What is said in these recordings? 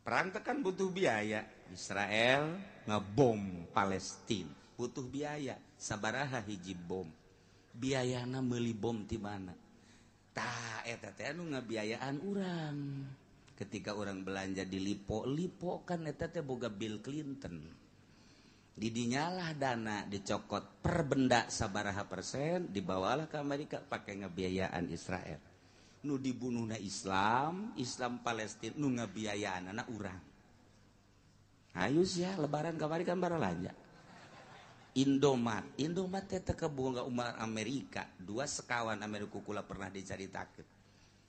Perang teh kan butuh biaya. Israel ngebom Palestina butuh biaya. Sabaraha hiji bom? Biayana meuli bom ti mana? Tah, eta teh anu ngabiayaan urang. Ketika orang belanja di Lippo, Lippo kan eta teh boga Bill Clinton. Didinyalah dana dicokot per benda sabaraha persen, dibawalah ke Amerika pakai ngebiayaan Israel. Nu dibunuhna Islam, Islam Palestina, nu ngabiayaan anak urang. Ayo ya, Lebaran kamari kan baralanja. Indomaret, Indomaret teh teu kaboga umat Amerika, dua sekawan Amerika kula pernah dicaritakeun.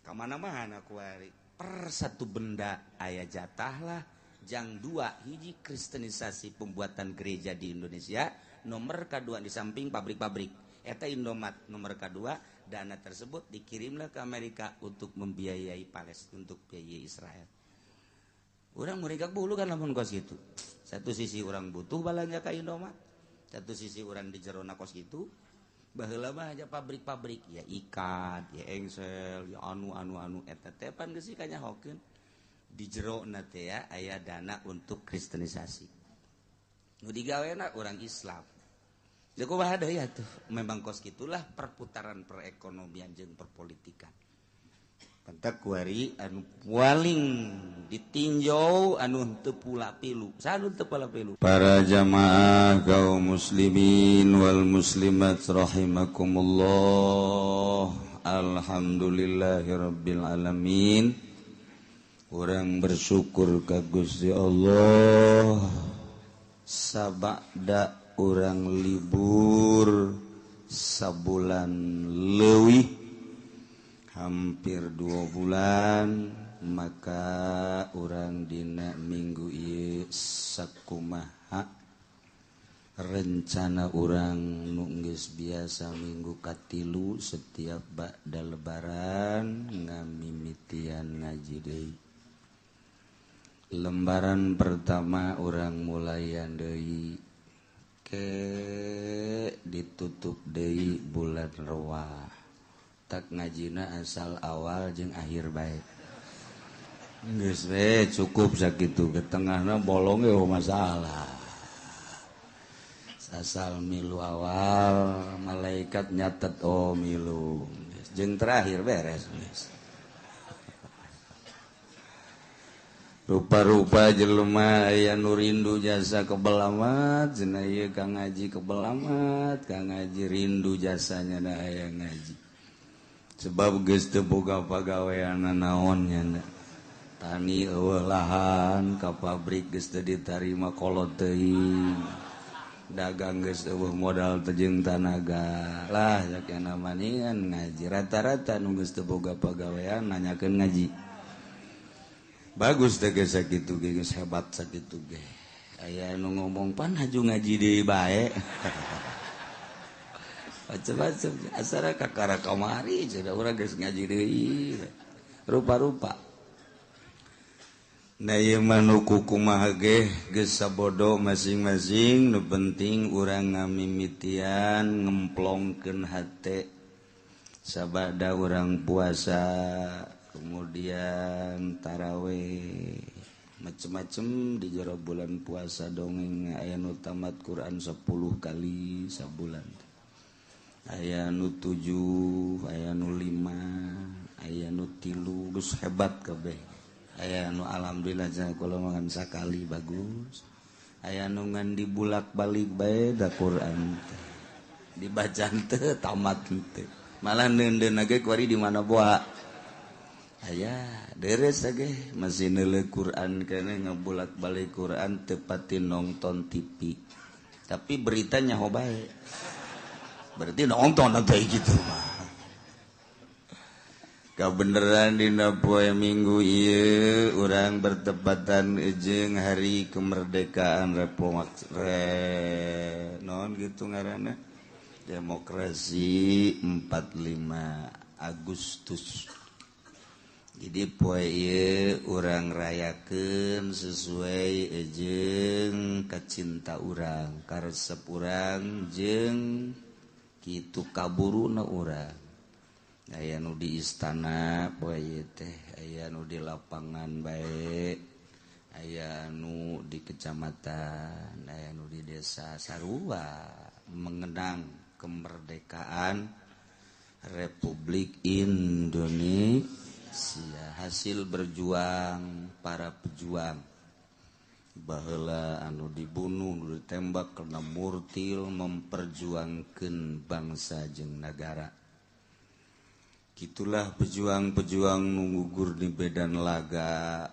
Ka mana-mana kuari. Per satu benda aya jatah lah, jang dua hiji kristenisasi pembuatan gereja di Indonesia, nomor kedua di samping pabrik-pabrik. Eta Indomaret nomor kedua, dana tersebut dikirimlah ke Amerika untuk membiayai Palestina, untuk biayai Israel. Urang mereka bulu kan lamun kos gitu. Satu sisi orang butuh balanja ka Indomaret, satu sisi orang di jerona kos gitu. Baheula mah aja pabrik-pabrik ya ikat, ya engsel, ya anu anu anu eta teh pan geus kanyahokeun. Di jerona teh ya aya dana untuk kristenisasi. Nu digawena orang Islam. Jadi kumaha deui atuh? Memang kos gitulah perputaran perekonomian jeung perpolitikan. Pantak kuari anu paling ditinjau anu teu pula pilu. Saha nu teu pula pilu? Para jamaah kaum muslimin wal muslimat rahimakumullah. Alhamdulillahirabbil alamin. Urang bersyukur ka Gusti Allah sabada urang libur sabulan leuwih, hampir 2 bulan, maka urang dina minggu ieu sakumaha rencana urang nu geus biasa minggu katilu setiap ba'da Lebaran ngamimitian ngaji deui. Lembaran pertama urang mulayan deui ke ditutup deui bulan Rewah. Tak ngajina asal awal jeung akhir bae. Geus we cukup sakitu, ke tengahna bolong ge masalah. Asal milu awal, malaikat nyatet, oh milu. Jeung terakhir beres geus. Rupa-rupa jelema aya nu rindu jasa kebel amat, cenah ieu kang ngaji kebel amat, kang ngaji rindu jasanya da aya ngaji. Sebab geus teu boga pagawean naon nya. Tani eueuh lahan, ka pabrik geus teu ditarima kolot teuing. Dagang geus eueuh modal teu jeung tanaga. Lah sakena maningan ngaji rata-rata nu geus teu boga pagawean nanyakeun ngaji. Bagus teh geus sakitu ge, geus hebat sakitu ge. Aya nu ngomong pan haju ngaji deui bae. Macem-macem asara kakara kamari cenah urang geus ngaji deui. Rupa-rupa. Nah ieu mah nu kumaha ge geus sabodo masing-masing, nu penting urang ngamimitian ngemplongkeun hate sabada urang puasa, kemudian taraweh macem-macem di jero bulan puasa. Dongeng aya nu tamat Quran 10 kali sabulan, aya nu 7, aya nu 5, aya nu 3, geus hebat kabeh. Aya nu alhamdulillah cenah kula mah ngan sakali bagus, aya nu ngan dibulak-balik bae da Quran teh dibaca teu tamat teu, malah neundeun ge kuari di mana boa. Aya deres ge masih neuleuh Quran keneh, ngabulak-balik Quran, teu pati nonton TV tapi beritanya ho bae, berarti nonton atau gitu mah. Kabeneran dina poe Minggu ieu urang bertepatan jeung hari kemerdekaan Republik re, non gitu ngaranna demokrasi 45 Agustus. Jadi poe ieu urang rayakeun sesuai jeung kacinta urang, karesep urang jeung kitu kaburuna urang. Aya nu di istana poe ieu teh, aya nu di lapangan bae, di kecamatan, aya nu di desa sarua mengenang kemerdekaan Republik Indonesia, hasil berjuang para pejuang. Baheula anu dibunuh, nu ditembak karena murtil memperjuangkeun bangsa jeung nagara. Gitulah pejuang-pejuang nu gugur di medan laga.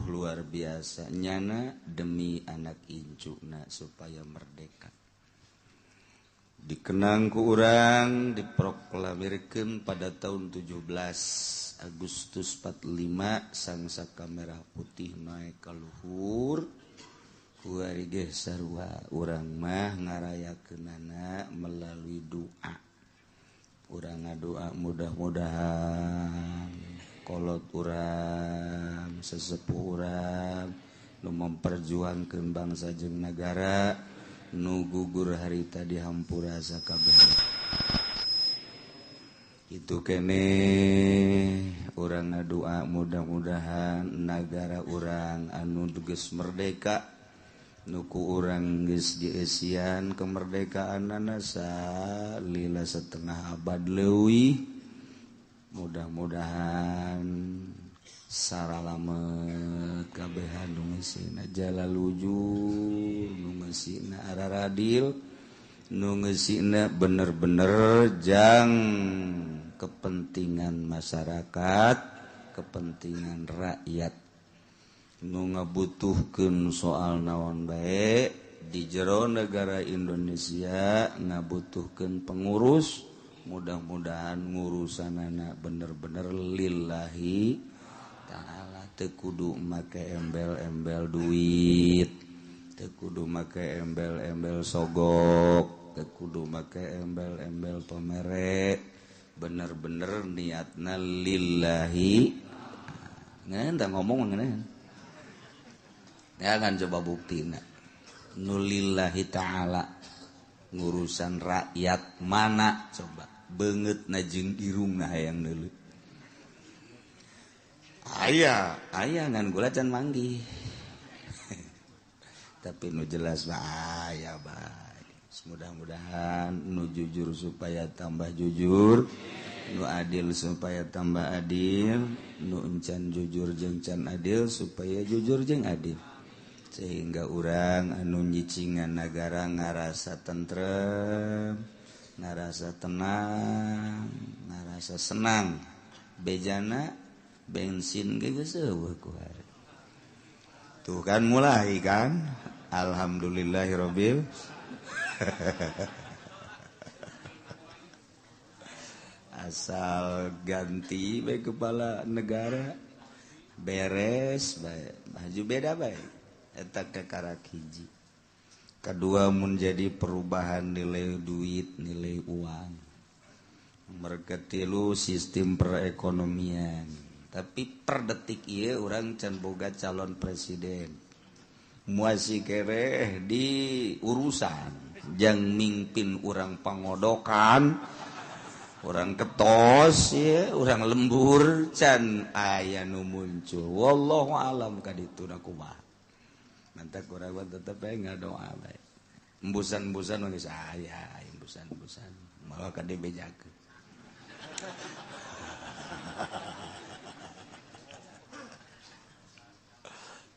Luar biasa nyana demi anak incuna supaya merdeka. Dikenang ku urang diproklamirkeun pada tahun 17 Agustus 45 sang saka merah putih naik ka luhur. Kuari ge sarua urang mah ngarayakeunana melalui doa. Urang ngadoa mudah-mudahan kolot urang, sesepuh urang nu memperjuangkeun bangsa jeung nagara nu gugur harita dihampura sakabeh. Itu kene urang ngadoa mudah-mudahan nagara urang anu geus merdeka, nu ku urang geus dieusian kemerdekaanana salila setengah abad leuwih, mudah-mudahan saralamet kabehan nu ngeusina jalalujur, nu ngeusina araradil, nu ngeusina bener-bener jang kepentingan masyarakat, kepentingan rakyat. Nu ngabutuhkeun soal naon bae di jero negara Indonesia ngabutuhkeun pengurus, mudah-mudahan ngurusanana bener-bener lillahi ta'ala, teu kudu make embel-embel duit, teu kudu make embel-embel sogok, teu kudu make embel-embel pamere, bener-bener niatna lillahi. Ngeun tah ngomong ngeun. Ya kan coba buktina. Nu lillahi ta'ala ngurusan rakyat mana coba beungeutna jeung irungna hayang neuleuh. Aya, aya ngan gula can manggih. Tapi nu jelas mah aya bae. Mudah-mudahan nu jujur supaya tambah jujur, nu adil supaya tambah adil, nu encan jujur jeung can adil supaya jujur jeung adil. Sehingga urang anu nyicingan nagara ngarasa tentrem, ngarasa tenang, ngarasa senang. Bejana bensin ge geus eueuh ku hari. Tuh kan mulai kan. Alhamdulillahirabbil. Asal ganti bae kepala negara beres bae, baju beda bae. Eta kakarak hiji. Kedua menjadi perubahan nilai duit, nilai uang. Mereka tilu sistem perekonomian. Tapi per detik ieu urang can boga calon presiden. Muasi kereh di urusan jang mingpin urang pangodokan, urang ketos ya, urang lembur can aya nu muncul. Wallahu alam kadituna kumaha. Mantak urang tetep bae ngadoa bae. Embusan-embusan geus aya, embusan-embusan malah ka dibejakeun.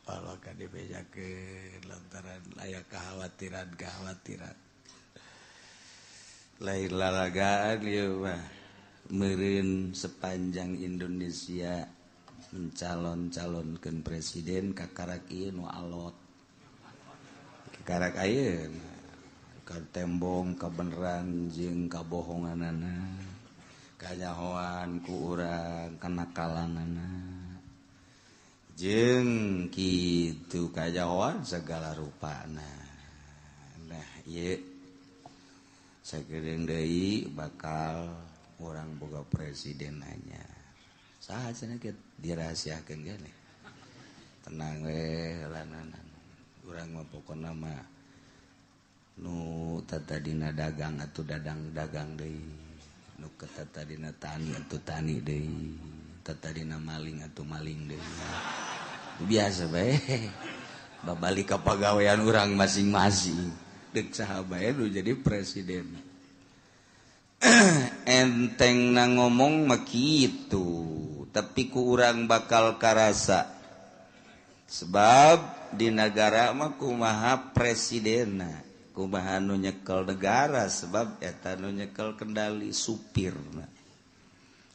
Kalau ka dibejakeun lantaran aya kekhawatiran-kekhawatiran. Lain lalagaan ieu mah meureun sepanjang Indonesia mencalon-calonkeun presiden kakarak ieu nu alot. Kakarak ayeuna ka tembong kabeneran jeung kabohonganana, kanyahoan ku urang kenakalanana. Jeung kitu kajahoan segala rupana. Nah ieu sakedeung deui bakal urang boga presiden anyar. Saha cenah kieu dirahasiakeun geuning. Tenang we lananan. Urang mah pokona mah nu tatadina dagang atuh dagang-dagang deui, nu tatadina tani atuh tani deui, tatadina maling atuh maling deui. Biasa bae. Babalik ka pagawean urang masing-masing. Deuk saha bae nu jadi presiden. Enteng na ngomong mah kitu, tapi ku urang bakal karasa. Sebab di negara mah kumaha presidenna, kumaha nu nyekel negara sebab eta nu nyekel kendali supirna.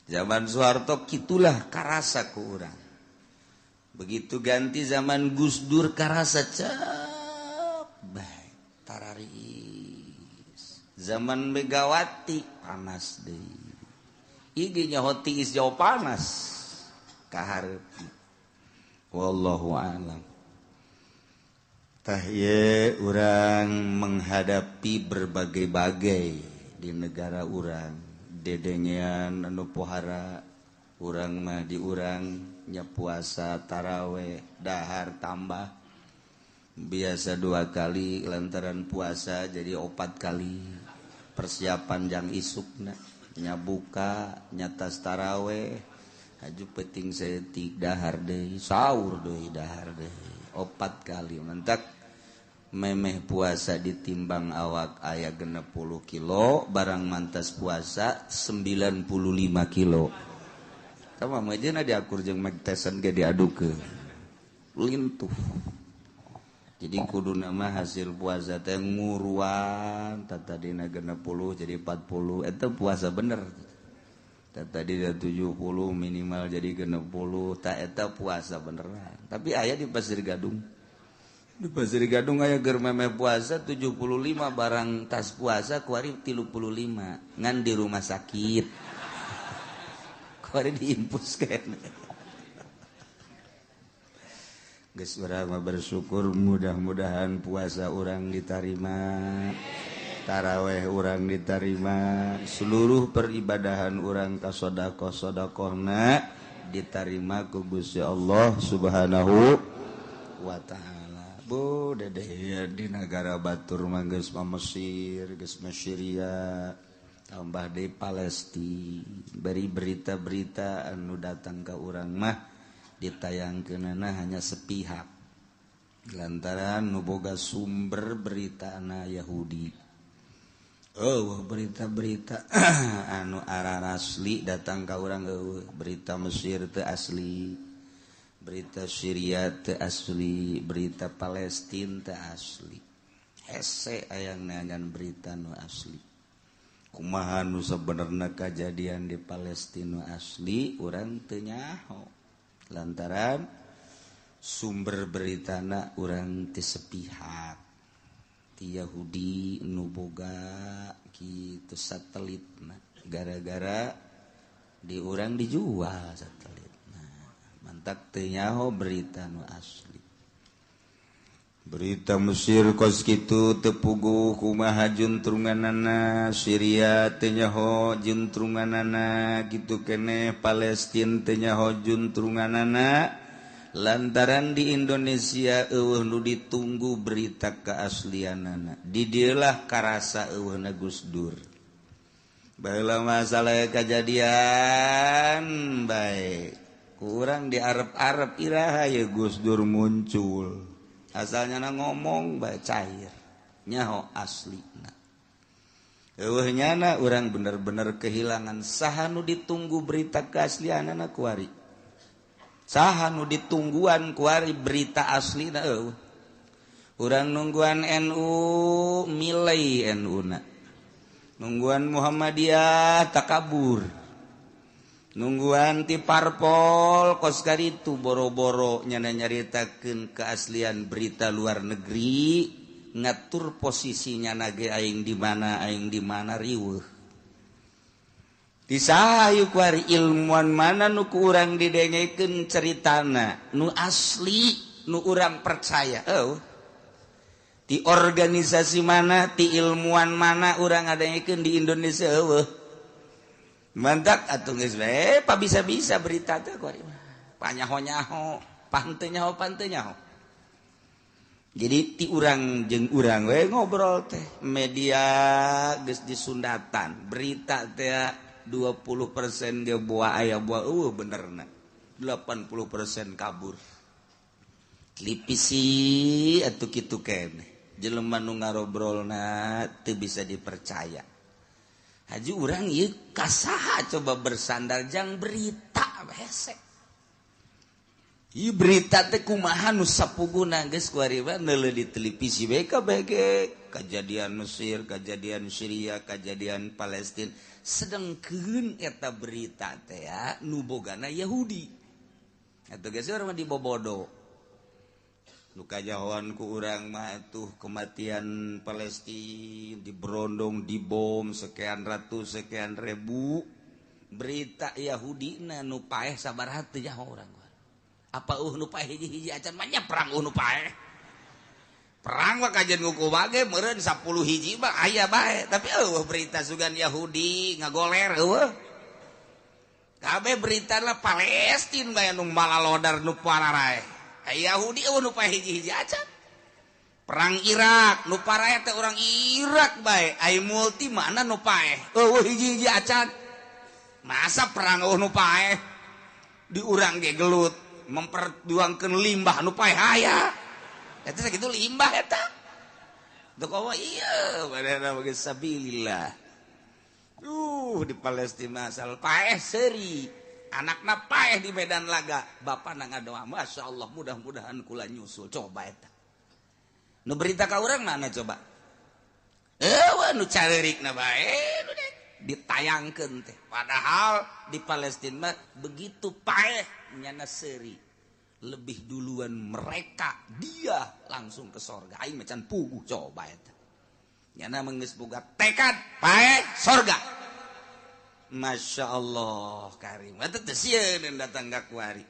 Zaman Soeharto kitulah karasa ku urang. Begitu ganti zaman Gus Dur karasa cep bae tararis. Zaman Megawati panas deui. Ieu nyaho tiis jauh panas kaharep. Wallahu a'lam. Tah ye urang menghadapi berbagai-bagai di negara urang. Dedengean anu pohara urang mah di urang nya puasa taraweh dahar tambah biasa 2 kali lantaran puasa jadi 4 kali persiapan jang isukna nya buka nya tas taraweh haju penting saeutik dahar deui sahur deui dahar deui 4 kali mentak memeh puasa ditimbang awak aya 60 kilo barang mantas puasa 95 kilo. Sama mah diakur jeung Mike Tyson ge diadukeun lintuh. Jadi kudu nama hasil puasa teh nguruan tadina 60 jadi 40 eta puasa bener. Tadina 70 minimal jadi 60 ta eta puasa beneran. Tapi aya di Pasir Gadung. Di Pasir Gadung aya ger memeh puasa 75 barang tas puasa kuari 35 ngan di rumah sakit. Kuari diimpuskeun. Geus urang mah bersyukur mudah-mudahan puasa urang diterima, taraweh urang diterima, seluruh peribadahan urang ka sedekah-sedekahna diterima ku Gusti Allah Subhanahu wa taala. Bu dedeh di negara batur mah geus mah Mesir, geus mah Syria, tambah deui Palestina, beri berita-berita anu datang ka urang mah ditayangkeunana hanya sepihak lantaran nu boga sumber beritana Yahudi. Oh, berita-berita anu ararasli datang ka urang eueuh, berita Mesir teu asli, berita Syria teu asli, berita Palestina teu asli. Hese aya neangan berita nu asli. Kumaha nu sabenerna kajadian di Palestina asli urang teu nyaho. Lantaran sumber beritana urang teu sepihak ti Yahudi nu boga kitu satelitna, gara-gara di urang dijual satelitna, mantak teu nyaho berita nu asli. Berita Mesir kos kitu teu puguh kumaha juntrunganana, Syria teu nyaho juntrunganana, kitu keneh Palestina teu nyaho juntrunganana, lantaran di Indonesia eueuh nu ditunggu berita keaslianana. Di dieu lah karasa eueuhna Gus Dur. Baheula masalah kajadian bae ku urang di Arab-Arab iraha ye Gus Dur muncul. Asalnya na ngomong bae cair nyaho aslina. Eueuh nyana urang bener-bener kehilangan saha nu ditunggu berita keaslianana kuari. Saha nu ditungguan kuari berita aslina eueuh. Urang nungguan NU milai NU na. Nungguan Muhammadiyah takabur. Nungguan ti parpol kos karitu boro-boro nyana nyaritakeun keaslian berita luar negeri ngatur posisinya nage aing di mana riweuh. Di saha yuk kuari ilmuwan mana nu ku urang didengekeun ceritana nu asli nu urang percaya eueuh. Ti organisasi mana ti ilmuwan mana urang ngadengekeun di Indonesia eueuh. Mantak atuh geus we pa bisa-bisa berita teh kuari mah. Panyaho-nyaho, panteu nyaho panteu nyaho. Jadi ti urang jeung urang we ngobrol teh media geus disundatan, berita teh 20% dia buah aya buah eueuh benerna. 80% kabur. Televisi atuh kitu keneh. Jelema nu ngarobrolna teu bisa dipercaya. Haji urang ieu kasaha coba bersandar jang berita hese. Ieu berita teh kumaha nu sapuguna geus kuari mah neuleuh di televisi bae kabeh kejadian Mesir, kejadian Syria, kejadian Palestina. Sedengkeun eta berita teh ya nu bogana Yahudi. Atuh geus urang mah dibobodo. Nu kajahoan ku urang mah tuh kematian Palestina diberondong, dibom sekian ratus sekian ribu. Berita Yahudi na nu paeh sabaraha teu nyaho urang. Apa nu paeh hiji-hiji acan mah nya perang nu paeh. Perang mah kajian nguku bage meureun 10 hiji mah aya bae, tapi eueuh berita sugan Yahudi ngagoler eueuh. Kabeh berita lah Palestina bae nu malalodar nu pararaeh. Yahudi eueuh nu paeh hiji-hiji acan. Perang Irak nu paraeh teh urang Irak bae, ai multi mana nu paeh eueuh hiji-hiji acan. Masa perang eueuh nu paeh di urang ge gelut memperjuangkeun limbah nu paeh aya. Eta sakitu limbah eta. Teu komo ieu badana bagi sabilillah. Di Palestina asal paeh seuri. Anakna paeh di medan laga, bapana ngadoa, Masya Allah mudah-mudahan kula nyusul. Coba eta. Nu berita ka urang mana coba? Eueuh nu careurikna bae nu ditayangkeun teh. Padahal di Palestina mah begitu paeh nyana seuri. Lebih duluan mereka, dia langsung ke sorga. Aing mah can puguh coba eta. Nyana mah geus boga tekad paeh sorga. Masya Allah karim. Eta teh sieun datang ka kuari.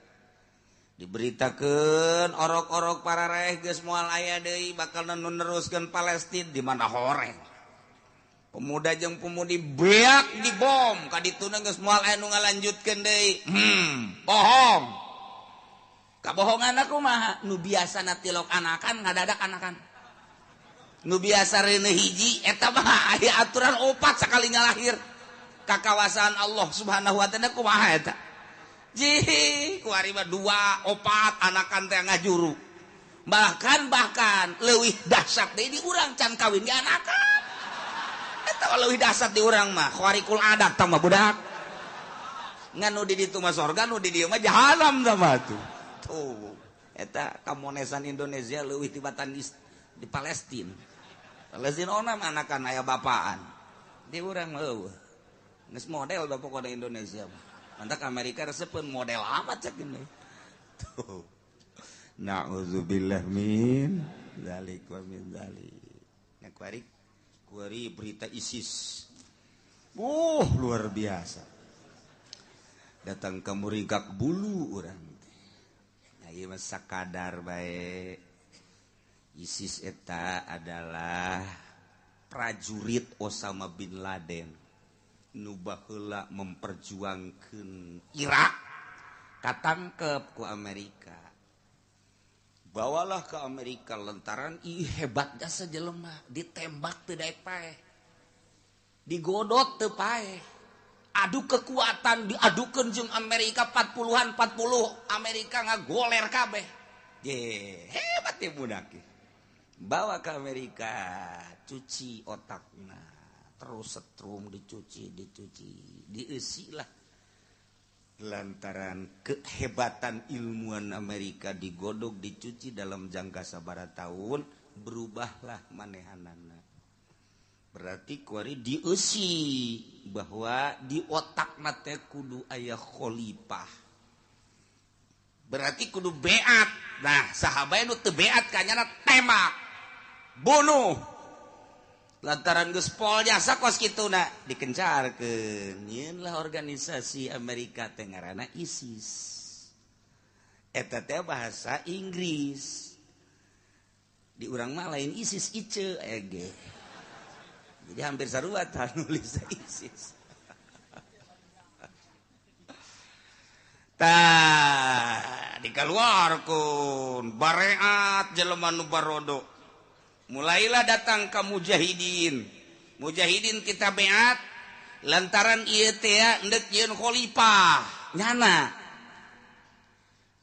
Diberitakeun orok-orok para raeh geus moal aya deui bakal nu neruskeun Palestina di mana horeng. Pemuda jeung pemudi beak dibom ka dituna geus moal aya nu ngalanjutkeun deui. Bohong. Kabohongan aku mah nu biasana tilok anakan ngadadak anakan. Nu biasa reuneuh hiji eta mah aya aturan opat sakali ngalahir. Kakawasaan Allah Subhanahu wa taala kumaha eta? Jih, kuari mah 2 4 anakan teh ngajuru. Bahkan leuwih dahsyat deui di urang can kawin ge anakan. Eta leuwih dahsyat di urang mah, khawarikul adat tah mah budak. Ngan nu di ditu mah sorga, nu di dieu mah jahanam tah mah tuh. Tuh, eta kamonesan Indonesia leuwih tibatan di Palestina. Palestina onam anakan aya bapaan. Di urang mah eueuh. Geus model da pokona Indonesia mah. Mantak Amerika resepeun model amat cek gini. Tuh. Na'udzubillah min dzalik wa min dzalik. Nah, kuari berita ISIS. Luar biasa. Datang ke muringkak bulu urang teh. Nah, ieu mah sakadar bae. ISIS eta adalah prajurit Osama bin Laden. Nu baheula memperjuangkeun Irak katangkep ku Amerika. Bawalah ke Amerika lantaran ih hebat jasa jelema, ditembak teu daek paeh. Digodot teu paeh. Adu kekuatan diadukeun jeung Amerika 40-an 40 Amerika ngagoler kabeh. Ye, hebat ya budak. Bawa ke Amerika, cuci otakna. Terus setrum dicuci, dieusi lah. Lantaran kehebatan ilmuwan Amerika digodok, dicuci dalam jangka sabaraha tahun, berubahlah manehanana. Berarti kuari dieusi bahwa di otakna teh kudu aya khalifah. Berarti kudu beat. Nah, sahabat nu teu beat kanyana tembak, bunuh. Lantaran geus pol jasa kos kituna dikencarkeun. Nyeun lah organisasi Amerika teh ngaranna ISIS. Eta teh bahasa Inggris. Di urang mah lain ISIS ice ege. Jadi hampir sarua tah nulis ISIS. Tah dikaluarkeun bareat jelema nu barodo. Mulailah datang ke mujahidin. Mujahidin kita beat lantaran ieu teh endek yeun khalifah nyana.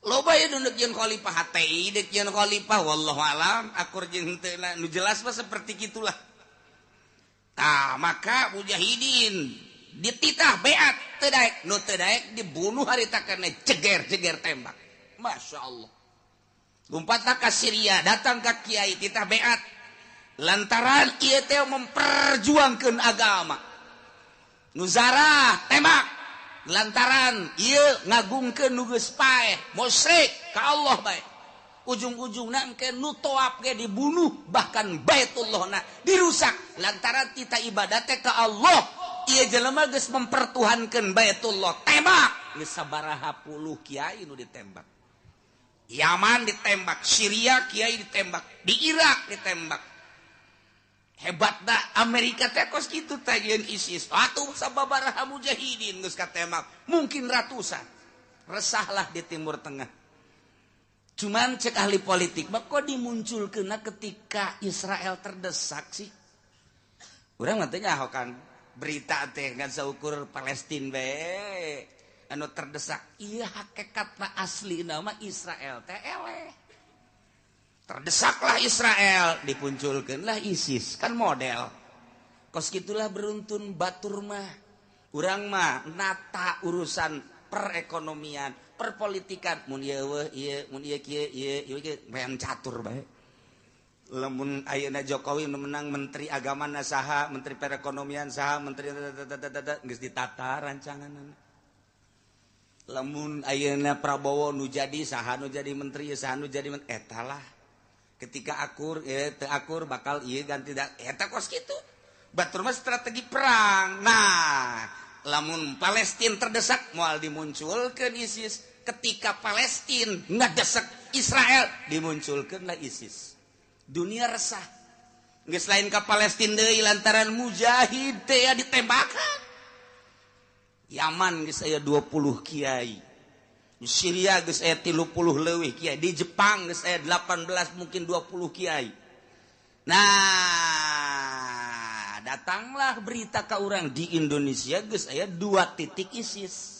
Loba ya nu jeung khalifah HTI dek jeung khalifah wallahu alam akur jeung henteu nu jelas mah seperti gitulah. Tah maka mujahidin dititah beat teu daek nu teu daek dibunuh harita kana jeger-jeger tembak. Masya Allah. Lompatlah ka Syria datang ka kiai titah beat lantaran ieu teh memperjuangkeun agama. Nu zarah tembak lantaran ieu ngagungkeun nu geus paeh musyrik ka Allah bae. Ujung-ujungna engke nu toap ge dibunuh bahkan Baitullahna dirusak lantaran tita ibadah teh ka Allah. Ieu jelema geus mempertuhankeun Baitullah tembak geus sabaraha puluh kiai nu ditembak. Yaman ditembak, Syria kiai ditembak, di Irak ditembak. Hebat dah Amerika teh kos kitu teh jeung ISIS. Atuh sababaraha mujahidin geus katembak, mungkin ratusan. Resahlah di Timur Tengah. Cuman cek ahli politik, mah kok dimunculkeunna ketika Israel terdesak sih? Urang mah teh nyaho kan berita teh ngan saukur Palestina bae anu terdesak. Ieu hakikatna aslina mah Israel teh eleh. Terdesaklah Israel, dipunculkeunlah ISIS, kan model. Kos gitulah beruntun batur mah. Urang mah nata urusan perekonomian, perpolitikan, mun ieu weuh ieu, mun ieu kieu ieu, ieu kieu, main catur bae. Lamun ayeuna Jokowi nu menang menteri agama na saha, menteri perekonomian saha, menteri geus ditata rancanganna. Lamun ayeuna Prabowo nu jadi saha nu jadi menteri, saha nu jadi menteri, eta lah. Ketika akur, teu akur bakal ieu ganti da eta kos kitu. Batur mah strategi perang. Nah, lamun Palestina terdesak moal dimunculkeun ISIS. Ketika Palestina ngadesak Israel dimunculkeunlah ISIS. Dunia resah. Geus lain ka Palestina deui lantaran mujahid teh ya ditembakan. Yaman geus aya 20 kiai. Di Syria geus aya 30 leuwih kiai, di Jepang geus aya 18 mungkin 20 kiai. Nah, datanglah berita ka urang di Indonesia geus aya 2 titik ISIS.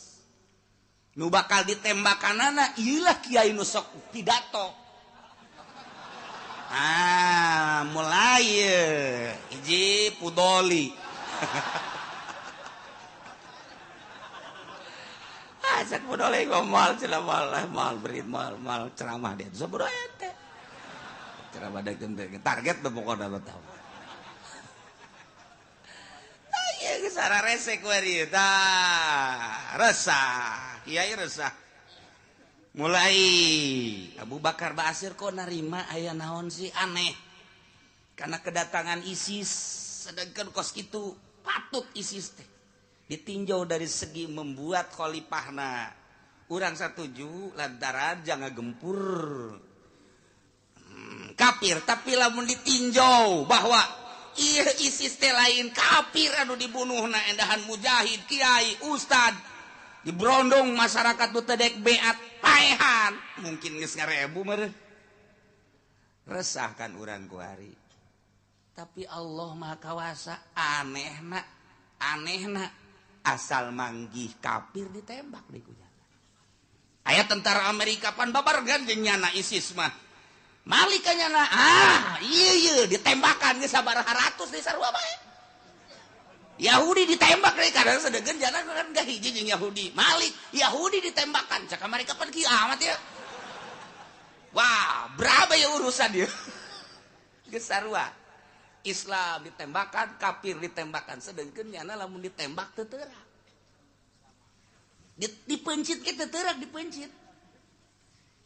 Nu bakal ditembakanana ieu lah kiai nu sok pidato. Ah, mulai hiji Pudoli. Cek Pudoli moal cenah moal moal berit moal moal ceramah dia. Sabodo teh. Ceramah deuk target teh pokona mah tahu. Tah ieu geus rese ku ieu tah. Resah, kiai resah. Mulai Abu Bakar Ba'asyir kok narima aya naon sih aneh. Karena kedatangan ISIS sedangkan kos kitu patut ISIS teh ditinjau dari segi membuat khalifahna. Urang satuju lantaran jangan gempur kafir, tapi lamun ditinjau bahwa ieu ISIS teh lain kafir anu dibunuhna endahan mujahid, kiai, ustad, dibrondong masyarakat nu teu dek beat paehan, mungkin geus ngarebu meureun. Resah kan urang kuari. Tapi Allah Maha Kawasa, anehna, anehna asal manggih kafir ditembak di ku jana. Aya tentara Amerika pan babargan jeung nyana ISIS mah. Malik ka nyana, ah ieu ieu ditembakan geus sabaraha ratus di sarua bae. Yahudi ditembak deui kadang sedeukeun jana kan gak hiji jeung Yahudi. Malik Yahudi ditembakan cak Amerika pan kieu amat ya. Wah, berapa ya urusan dia. Geus sarua. Islam ditembakan, kafir ditembakan, sedangkan nyana lamun ditembak teu teurak. Dipencit ge teu teurak dipencit.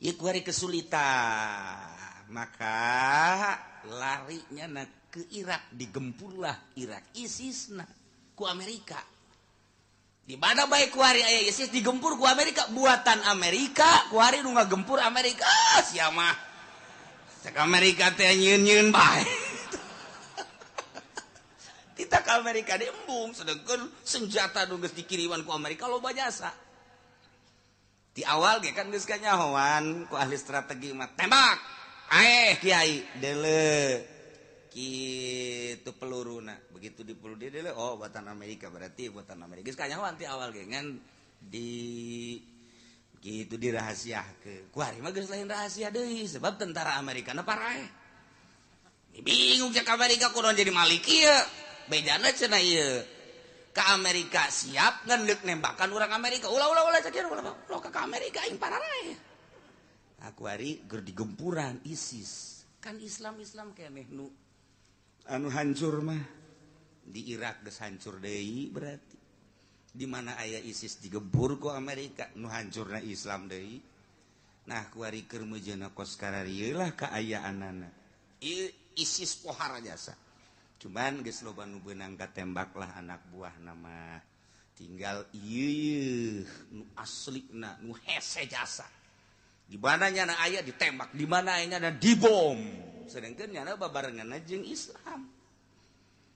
Ieu kuari kesulitan. Maka larinya na ke Irak, digempurlah Irak ISIS na ku Amerika. Di mana bae kuari aya ISIS digempur ku Amerika, buatan Amerika, kuari nu ngagempur Amerika. Ah, sia mah. Cek Amerika teh nyieun-nyieun bae. Kita ke Amerika diembung, sedangkan senjata nu geus dikiriman ku Amerika loba jasa. Di awal ge kan geus kanyahoan ku ahli strategi mah tembak. Aeh kiai deuleu kitu peluruna. Begitu dipeluru dia deuleu, oh buatan Amerika berarti buatan Amerika. Geus kanyahoan ti awal ge ngan di Gitu dirahasiakeun. Kuari mah geus lain rahasia deui sebab tentara Amerika na paraeh. Bingung cek Amerika kudu jadi malik ieu. Bejana cenah ieu. Ka Amerika siap ngan deuk nembakan urang Amerika. Ulah ulah ulah cek ulah ulah ka Amerika aing paraeh. Aku ari keur digempuran ISIS. Kan Islam-Islam keneh nu anu hancur mah. Di Irak geus hancur deui berarti. Di mana aya ISIS digempur ku Amerika nu hancurna Islam deui. Nah kuari keur meujeuhna kos kararieu lah kaayaanana. Ieu ISIS pohara jasa. Cuman geus loba nu beunang katembak lah anak buah nama. Tinggal ieu nu aslina nu hese jasa. Di mana nyana aya ditembak, di mana aya nyana dibom. Sedangkan nyana babarengan jeung Islam.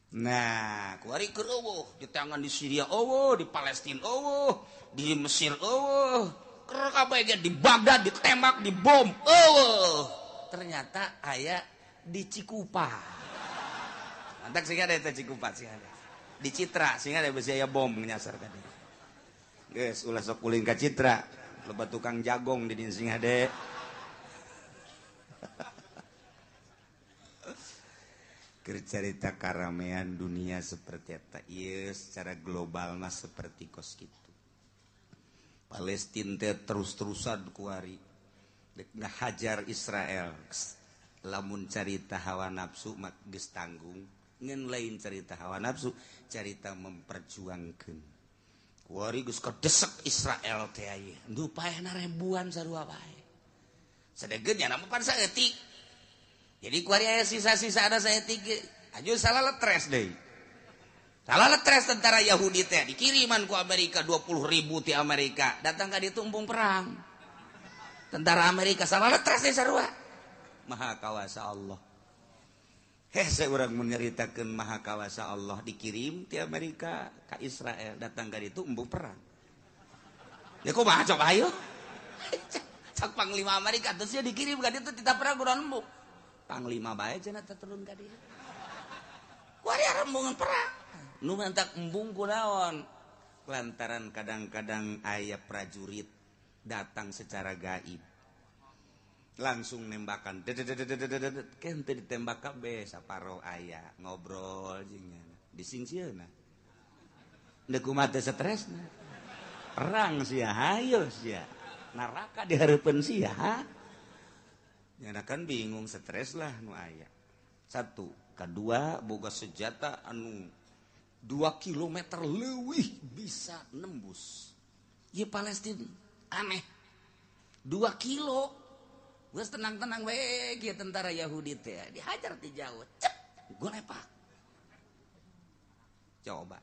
Nah, kuari keur eueuh, di tangan di Syria eueuh, di Palestina eueuh, di Mesir eueuh, keur kabeh ge di Baghdad ditembak, dibom eueuh. Ternyata aya di Cikupa. Mantak sing ada eta Cikupa sing ada. Di Citra sing ada besi aya bom nyasar ka dieu. Geus ulah sok ulin ka Citra, loba tukang jagong di dieu sing hade. Cerita karamean dunia seperti eta ieu secara global mah seperti kos kitu. Palestina teh terus-terusan kuari dek ngahajar Israel. Lamun carita hawa nafsu mah geus tanggung, ngan lain carita hawa nafsu, carita memperjuangkeun. Kuari geus kadesek Israel teh aya. Nu paehna ribuan sarua bae. Sadegeun nya mah pan saeutik. Jadi kuari aya sisa-sisa ada saya tiga, aju salah letres deh. Salah letres tentara Yahudi teh dikiriman ku Amerika 20.000 ti Amerika, datang ka ditu embung perang. Tentara Amerika salah letres deh sarua. Maha kawasa Allah. Hese urang menyeritakeun maha kawasa Allah dikirim ti Amerika ka Israel, datang ka ditu embung perang. Ya kumaha coba ayo. Cak panglima Amerika terus dia dikirim ka ditu tidak perang urang embung. Panglima bae cenah teh turun ka dieu. Kuari rembungan perang. Nu mantak embung kunaon? Lantaran kadang-kadang aya prajurit datang secara gaib. Langsung nembakan. Ken teh ditembak kabeh saparo aya ngobrol jeung nyana. Disingsieuna. Deuk kumaha teh stresna. Perang sia hayo sia. Neraka dihareupeun sia. Nyana kan bingung stres lah nu aya. Satu, kedua boga senjata anu 2 kilometer leuwih bisa nembus. Ieu Palestina aneh. 2 kilo. Geus tenang-tenang we kieu tentara Yahudi teh dihajar ti jauh. Cep, golepak. Coba.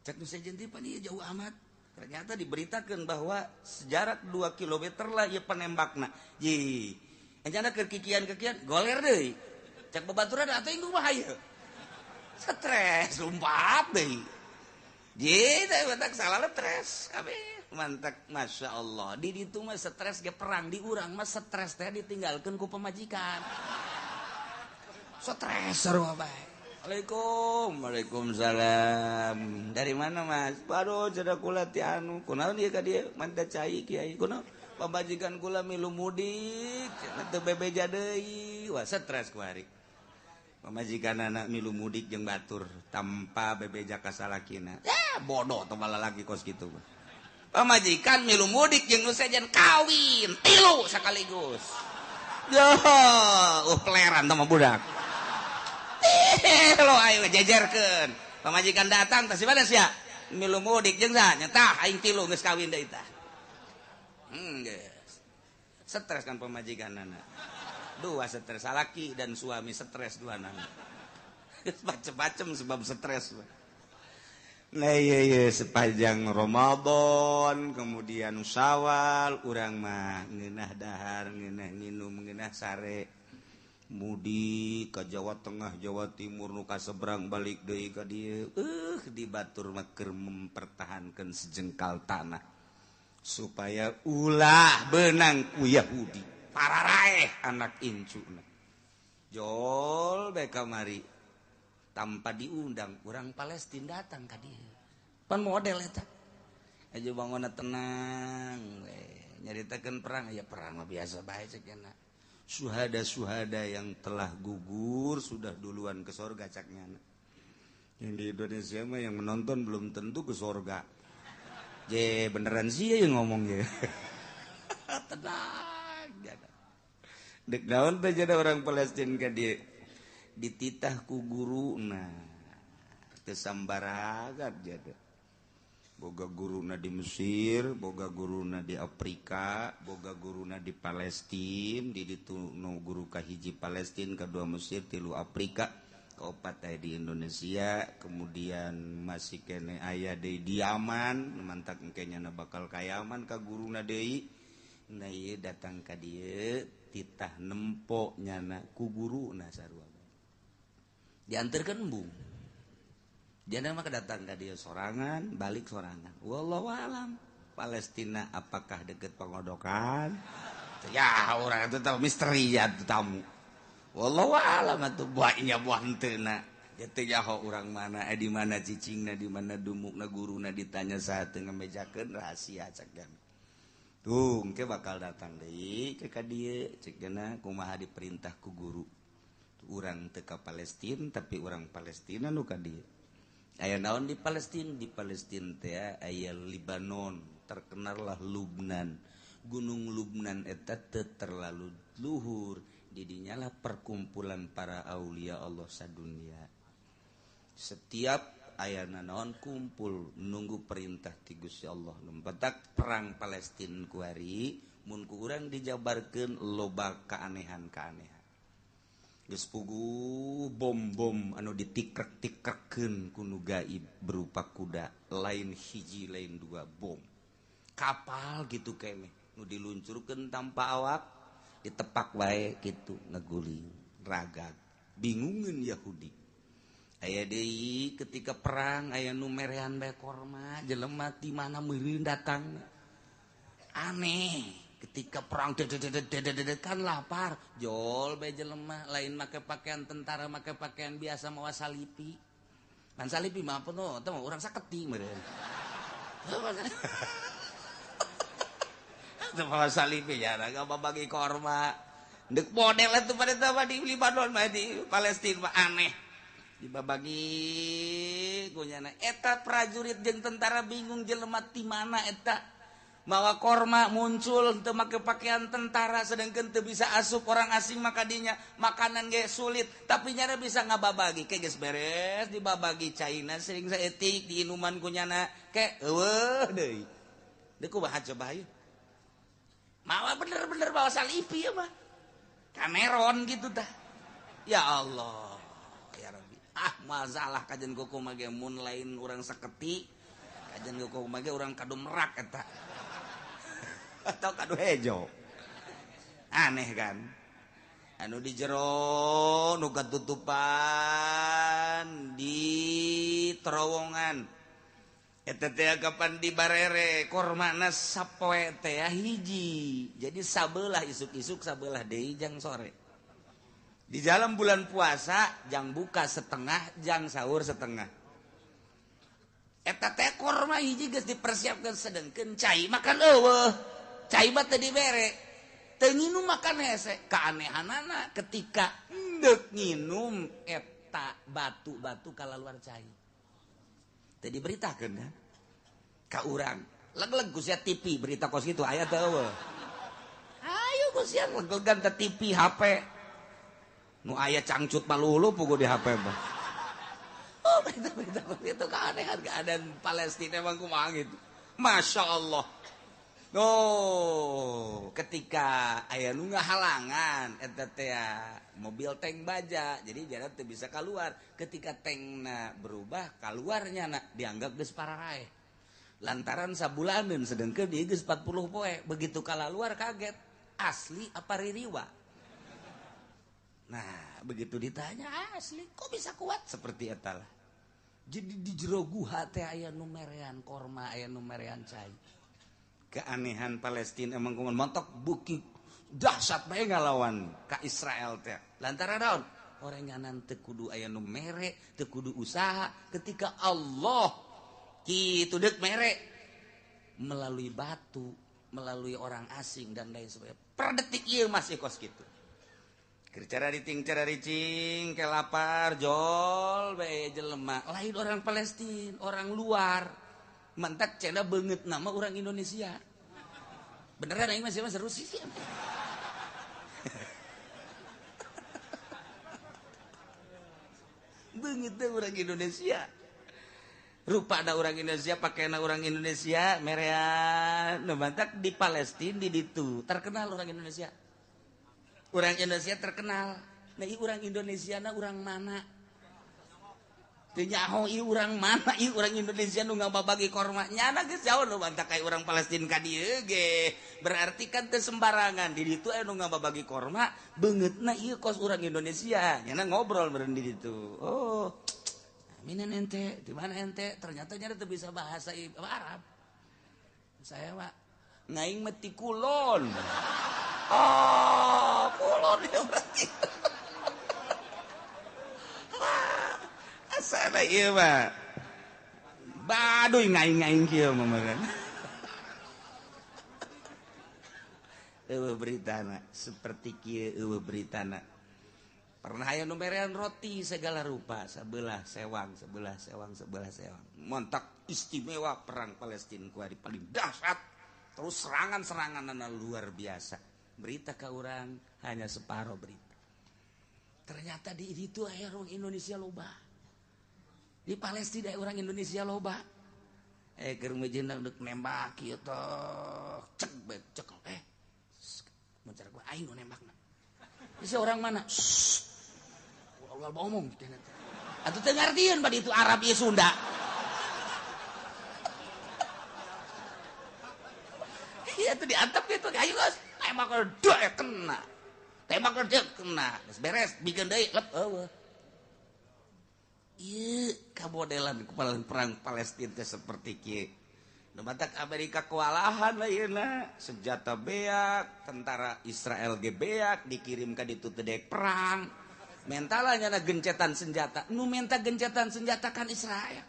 Cek nu sejen teh pan ieu jauh amat. Ternyata diberitakan bahwa sejarak 2 kilometer lah ieu penembakna. Ye. Encana keur kikian-kikian goler deui. Cek babaturan atuh inggung mah hayu. Stres lompat deui. Ye teh mantak salah stres kabeh. Mantak Masya Allah. Di ditu mah stres ge perang, di urang mah stres teh ditinggalkeun ku pamajikan. Stres sarua bae. Waalaikum, waalaikumsalam. Dari mana Mas? Baru cenah kula ti anu. Kunaon ieu ka dieu? Manta cai kiai. Kunaon? Pamajikan kula milu mudik, teu bebeja deui. Wah, stres ku ari. Pamajikan anak milu mudik jeung batur tanpa bebeja ka salakina. Ya, bodoh teh lalaki kos kitu. Pamajikan milu mudik jeung nu sejen kawin tilu sekaligus. Yo, peleran teh mah budak. Lo ayo jejerkeun. Pamajikan datang tah si mana sia? Milu mudik jeung saha? Nya tah aing tilu geus kawin deui tah. Yes. Stres kan pemajikan anak. Dua stres, salaki dan suami stres dua anak. Macem-macem sebab stres. Nah iya, iya, sepanjang Ramadan, kemudian Syawal, urang mah ngeunah dahar, ngeunah nginum, ngeunah sare. Mudik ke Jawa Tengah, Jawa Timur, nu kaseberang balik deui ka dieu. Di batur mah keur mempertahankan sejengkal tanah supaya ulah benang ku Yahudi. Pararaeh anak incuna. Jol bae kamari tanpa diundang orang Palestina datang ka dieu. Pan model eta. Aja bangunna tenang we. Nyaritakeun perang ya perang mah biasa bae cek nyana. Suhada-suhada yang telah gugur sudah duluan ke sorga cak nyana. Yang di Indonesia mah yang menonton belum tentu ke sorga. Je beneran sih ya yang ngomong ya. Tenang jada. Dek naon teh jada orang Palestina ka dieu dititah ku guruna. Teu sambaragat jada. Boga guruna di Mesir, boga guruna di Afrika, boga guruna di Palestina, di ditu nu guru kahiji Palestina, kedua Mesir, tilu Afrika, keopat aya di Indonesia, kemudian masih kene aya deui di Yaman, mantak engke nyana bakal ka Yaman ka guruna deui. Nah ieu datang ka dieu titah nempo nyana ku guruna sarua. Dianterkeun embung. Jangan mah datang ke dia sorangan, balik sorangan. Wallahu alam. Palestina apakah deket pengodokan? Ya orang itu tahu misteri ya tamu. Wallahu alam atuh buahnya buah henteu na. Teu nyaho urang mana, di mana cicingna, di mana dumukna guruna ditanya saha teu ngamejakeun rahasia cek jam. Tuh engke bakal datang deui ke ka dieu cek jana kumaha diperintah ku guru. Urang teu ka Palestina tapi urang Palestina nu ka dieu. Aya naon di Palestina? Di Palestina teh aya Libanon, terkenallah Lubnan. Gunung Lubnan eta teu terlalu luhur, didinyalah perkumpulan para aulia Allah sadunia. Setiap aya naon kumpul nunggu perintah ti Gusti Allah. Lumpetak perang Palestina kuari mun ku urang dijabarkeun loba keanehan-keanehan. Geus puguh bom-bom anu ditikrek-tikrekeun ku nu gaib berupa kuda, lain hiji lain dua bom. Kapal gitu keneh nu diluncurkeun tanpa awak, ditepak wae kitu ngeguling, ragag, bingungeun Yahudi. Aya deui ketika perang aya nu merean bae korma, jelema ti mana meureun datang. Aneh. Ketika perang kan lapar jol bae jelema lain make pakaian tentara make pakaian biasa mawa salipi. Pan salipi mah apa no, teh urang saketi meureun. Teu mawa salipi ya raga babagi korma. Deuk model atuh pada teh di Libanon mah di Palestina mah aneh. Dibabagi kunyana eta prajurit jeung tentara bingung jelema ti mana eta. Mawa korma muncul teu make pakaian tentara sedangkan teu bisa asup orang asing maka dinya makanan ge sulit tapi nyana bisa ngababagi ke geus beres dibabagi caina sering saeutik diinuman ku nyana ke eueuh deui deui kumaha coba hayu mawa bener-bener bawa salipi ya mah Cameron gitu tah ya Allah ya Rabbi ah masalah kajian kuku mah ge mun lain urang saketi kajian kuku mah ge urang kadu merak eta atau kadu hejo aneh kan anu di jero nu katutupan di terowongan eta teh kapan di barere kormana sapoe teh hiji jadi sabelah isuk-isuk sabelah deui jang sore di dalam bulan puasa jang buka setengah jang sahur setengah eta teh korma hiji geus dipersiapkan sedengkeun cai makan eueuh cai mah teu dibere teu nginum makan hese keanehanana ketika endek nginum eta batu-batu kalaluar cai teu diberitakeun kan ka urang leg-leg ku sia TV berita kos kitu aya teu eueuh ayo ku sia leg-legan teh TV HP nu aya cangcut malulu puguh di HP mah. Oh berita-berita itu keanehan keadaan Palestina emang kumaha gitu. Masya Allah. Oh, ketika aya nu ngahalangan eta teh mobil tank baja, jadi jalan teu bisa keluar. Ketika tankna berubah, keluarnya na dianggap geus pararaeh. Lantaran sabulaneun sedengkeun ieu geus 40 poe, begitu kalaluar kaget, asli apa ririwa? Nah, begitu ditanya asli, kok bisa kuat seperti eta lah. Jadi di jero guha teh aya nu merean korma, aya nu merean cai. Keanehan Palestina emang kumaha montok buki dahsyat bae ngalawan ka Israel teh. Lantaran naon? Orenganan teu kudu aya nu mere, teu kudu usaha ketika Allah kitu deuk mere melalui batu. melalui orang asing dan lain sebagainya. Per detik ieu masih kos kitu. Keur carariting cararicing ke lapar jol bae jelema lain orang Palestina, orang luar. Mantak cenah beungeut nama orang Indonesia. Beneran aing masih seru sih. Beungeut teh orang Indonesia. Rupa ada orang Indonesia, pakaian orang Indonesia, merean, nu mantak di Palestina di ditu terkenal orang Indonesia. Orang Indonesia terkenal. Nah, ieu orang Indonesia na orang mana? Teu nyaho ieu urang mana, ieu orang Indonesia nu ngababagi korma. Nyana geus jauh nu mantak ka urang Palestina ka dieu ge. Berarti kan teu sembarangan di ditu aya nu ngababagi korma, beungeutna ieu kos urang Indonesia. Nyana ngobrol meureun di ditu. Oh, minen ente, di mana ente? Ternyata nyana teu bisa bahasa Arab. Saya mah ngaing mah ti kulon. Oh, kulon ya berarti. Asana ieu mah. Baduy ngaing-ngaing kieu mah meureun. Eueuh beritana seperti kieu eueuh beritana. Pernah aya nu merean roti segala rupa, sebelah sewang, sebelah sewang, sebelah sewang. Montak istimewa perang Palestina kuari paling dahsyat. Terus serangan-seranganna luar biasa. Berita ka urang hanya separo berita. Ternyata di itu aya orang Indonesia loba. Di Palestina orang Indonesia loba. Keur mejeuna deuk nembak kieu teh. Cek bae cek. Mun cara gua aing nu nembakna. Bisa orang mana? Ulah omong teh. Atuh teu ngartieun bad itu Arab ieu Sunda. Iya tuh diantep gitu, ayo guys, tembak dek kena. Tembak dek kena. Geus beres, bikin deui lep eueuh. Ieu kamodelan kepala perang Palestina teh seperti kieu. Nu matak Amerika kewalahan lainna, senjata beak, tentara Israel ge beak dikirim ka ditu teh dek perang. Mentalanya na gencetan senjata. Nu menta gencetan senjata kan Israel.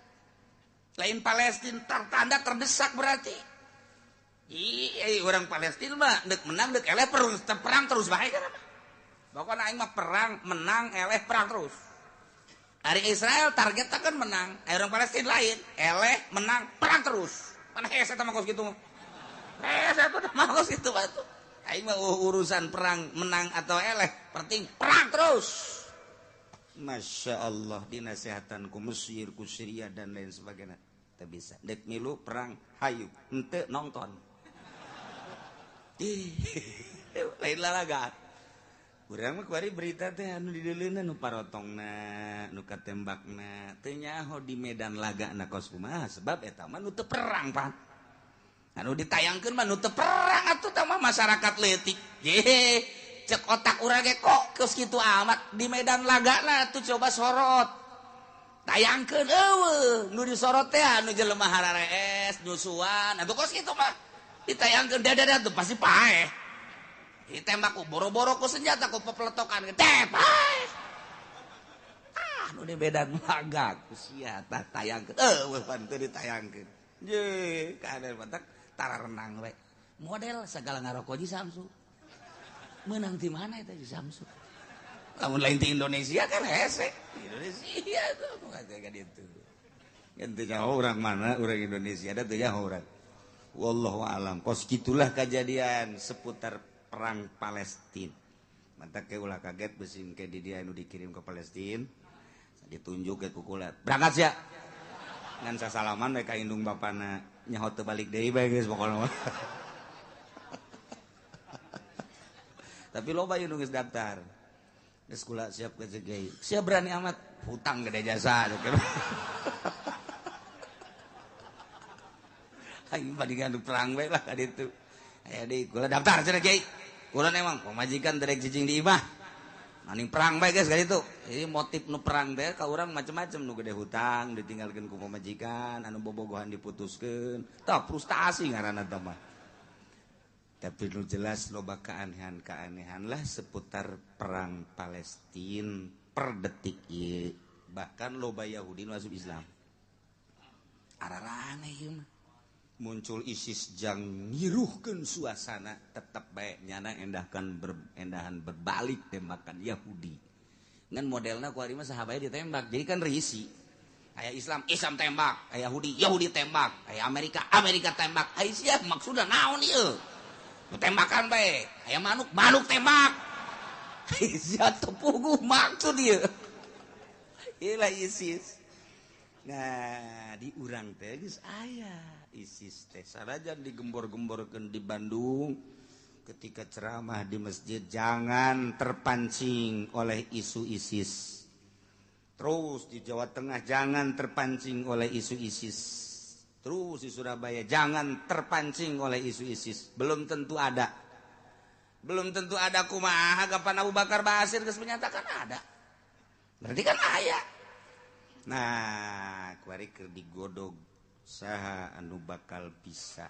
Lain Palestina tertanda terdesak berarti. Iya, orang Palestina mah dek menang dek eleh perang terus bae kan. Pokoknya aing mah perang menang eleh perang terus. Ari Israel targetnya kan menang, orang Palestina lain eleh menang perang terus. Mana hese eta mah kos kitu mah. Hese eta mah kos kitu batu. Aing mah urusan perang menang atau eleh, penting perang terus. Masya Allah dinasehatan ku Mesir, ku Syria dan lain sebagainya. Teu bisa. Dek milu perang hayu, henteu nonton. Ih, lain lalaga. Urang mah kuari berita teh anu dideuleuna nu parotongna, nu katembakna, teu nyaho di medan lagana kos kumaha sebab eta mah nu teu perang pan. Anu ditayangkeun mah nu teu perang atuh tah mah masyarakat leutik. Ye, cek otak urang ge kok geus kitu amat di medan lagana atuh coba sorot. Tayangkeun eueuh nu disorot teh anu jelema hararees, nyusuan, atuh kos kitu mah. Ditayangkeun dadah tuh pasti paeh. Ditembak ku boro-boro ku senjata ku pepeletokan teh paeh. Ah nu di medan laga ku sia tah tayangkeun. Eueuh pan teu ditayangkeun. Ye, kader batak tara renang we. Model sagala ngaroko ji Samsu. Meunang di mana eta ji Samsu? Lamun lain di Indonesia kan hese. Indonesia tuh kata ka ditu. Kan teu nyaho urang mana, urang Indonesia da teu nyaho urang. Wallahu alam. Kos gitulah kejadian seputar perang Palestina. Mantak ke ulah kaget besing ke di dia nu dikirim ke Palestina. Ditunjuk ke kukulat. Berangkat sia. Ngan sasalaman we ka indung bapana nyaho teu balik deui bae geus pokona. Tapi loba ieu nu geus daftar. Geus kula siap ke kiai. Sia berani amat hutang gede jasa. Aing bandingan perang bae lah ka ditu. Aya deui kula daftar cenah kiai. Kula emang pamajikan derek cicing di imah. Maning perang bae geus ka ditu. Jadi motif nu perang teh ka urang macem-macem nu gede hutang ditinggalkeun ku pamajikan, anu bobogohan diputuskeun. Tah frustasi ngaranna teh mah. Tapi nu jelas loba keanehan-keanehan lah seputar perang Palestina per detik ieu. Bahkan loba Yahudi nu asup Islam. Araraneh ieu mah. Muncul ISIS jang ngiruhkeun suasana tetep bae nyana endahkan endahan berbalik tembakan Yahudi. Ngan modelna ku ari mah saha bae ditembak. Jadi kan risi. Aya Islam, Islam tembak, aya Yahudi, Yahudi tembak, aya Amerika, Amerika tembak. Aya sia maksudna naon ieu? Tembakan bae. Aya manuk, manuk tembak. Sia teu puguh maksud ieu. Ieu lah ISIS. Nah, di urang teh geus aya ISIS teh sanajan digembor-gemborkeun di Bandung ketika ceramah di masjid jangan terpancing oleh isu ISIS. Terus di Jawa Tengah jangan terpancing oleh isu ISIS. Terus di Surabaya jangan terpancing oleh isu ISIS. Belum tentu ada. Belum tentu ada kumaha kapan Abu Bakar Basir geus menyatakan ada. Berarti kan aya. Nah, kuari keur digodog saha anu bakal bisa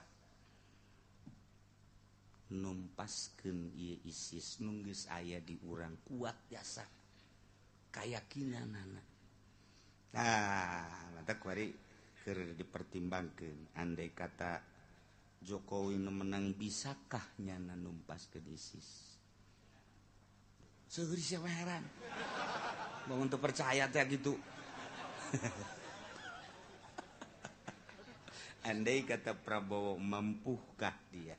numpaskeun ieu ISIS nu geus aya di urang kuat jasa kayakinanana. Nah, mata kuari keur dipertimbangkeun andai kata Jokowi nu menang bisakah nyana numpaskeun ISIS? Seueur siapa heran. Bangun teu percaya teh gitu. Andai kata Prabowo mampukah dia?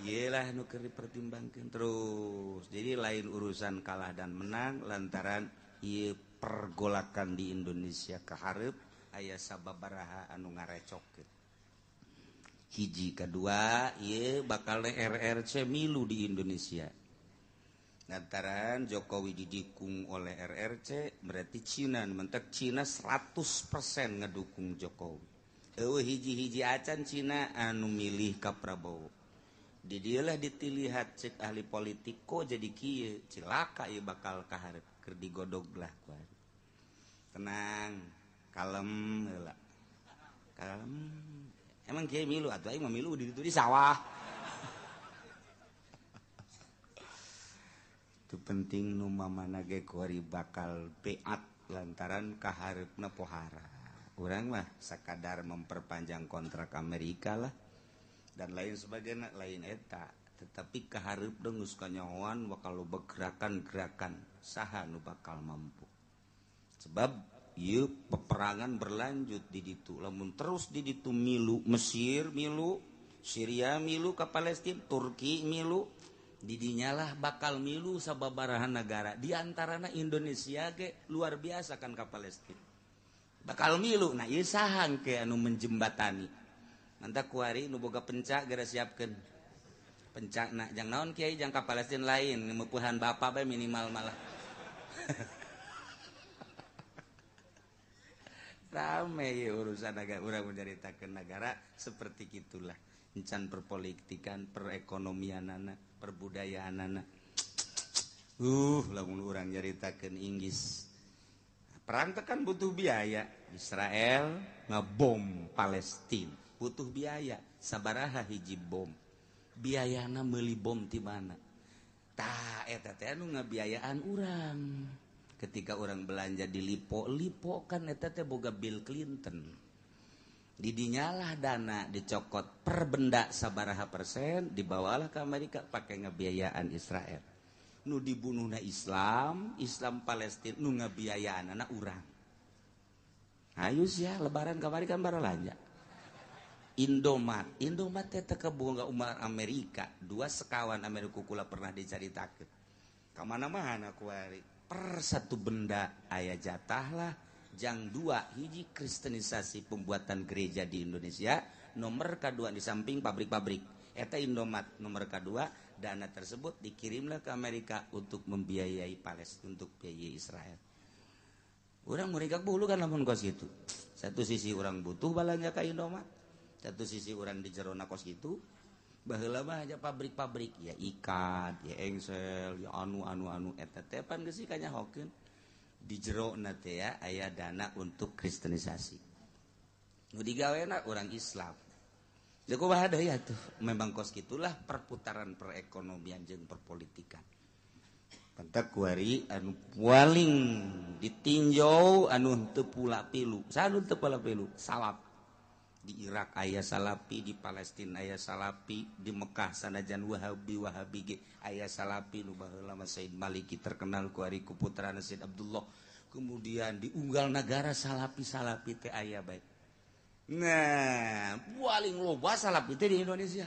Iyalah nu keur dipertimbangkeun terus. Jadi lain urusan kalah dan menang lantaran ieu pergolakan di Indonesia kahareup aya sababaraha anu ngarecokkeun. Hiji kedua ieu bakal RRC milu di Indonesia. Lantaran Jokowi didukung oleh RRC berarti Cina mentek Cina 100% ngedukung Jokowi. Eueuh hiji-hiji acan Cina anu milih ka Prabowo. Di dieulah ditilihat cek ahli politik kok jadi kieu cilaka ieu bakal kaharep keur digodog lah kuari. Tenang, kalem heula. Kalem. Emang kieu milu atuh aing mah milu di ditu di sawah. Itu penting nu mamana ge kuari bakal beat lantaran kahareupna pohara. Urang mah sakadar memperpanjang kontrak Amerika lah dan lain sebagainya lain eta, tetapi kahareup geus kanyahoan bakal loba gerakan-gerakan saha nu bakal mampu. Sebab ieu peperangan berlanjut di ditu, lamun terus di ditu milu Mesir milu, Syria milu ka Palestina, Turki milu, didinyalah bakal milu sababaraha negara di antarana Indonesia ge luar biasa kan ka Palestina. Bakal milu. Nah ieu saha ke anu menjembatani. Mantap kuari nu boga pencak geura siapkeun. Pencakna jang naon kiai jang ka Palestina lain mepuhan bapak bae minimal malah. Rame ya urusan negara urang menceritakeun negara seperti gitulah. Encan perpolitikan, perekonomianana, perbudayaanana. Lamun urang nyaritakeun Inggris. Perang teh kan butuh biaya. Israel ngebom Palestina, butuh biaya. Sabaraha hiji bom. Biayana meuli bom ti mana? Tah eta teh anu ngabiayaan urang. Ketika orang belanja di Lipo, Lipo kan eta teh boga Bill Clinton. Didinyalah dana dicokot per benda sabaraha persen dibawalah ke Amerika pakai ngebiayaan Israel. Nu dibunuhna Islam, Islam Palestina nu ngabiayaan anak urang. Ayo sia lebaran kamari kan baralanja. Indomat, Indomat teh teu kaboga umat Amerika, dua sekawan Amerika kula pernah dicaritakeun. Ka mana-mana kuari per satu benda aya jatah lah. Jang dua hiji kristenisasi pembuatan gereja di Indonesia, nomor kedua di samping pabrik-pabrik eta Indomat nomor kedua, dana tersebut dikirimlah ke Amerika untuk membiayai Palestina, untuk biayai Israel. Urang murigak bulu kan lamun kos gitu. Satu sisi orang butuh balanja ka Indomat, satu sisi orang di jerona kos gitu. Baheula mah aja pabrik-pabrik ya ikat, ya engsel, ya anu anu anu eta teh pan geus kanyahokeun. Di jero na teh ya aya dana untuk kristenisasi. Nu digawena orang Islam. Jadi kumaha deui atuh, memang kos kitulah perputaran perekonomian jeung perpolitikan. Pantak kuari anu paling ditinjau anu teu pula pilu. Saha teu pula pilu? Salaf. Di Irak aya salapi, di Palestina aya salapi, di Mekah sanajan Wahabi Wahabi ge aya salapi nu baheula mah Said Maliki terkenal ku ari ku putrana Said Abdullah. Kemudian di unggal nagara salapi-salapi teh aya bae. Nah, paling loba salapi teh di Indonesia.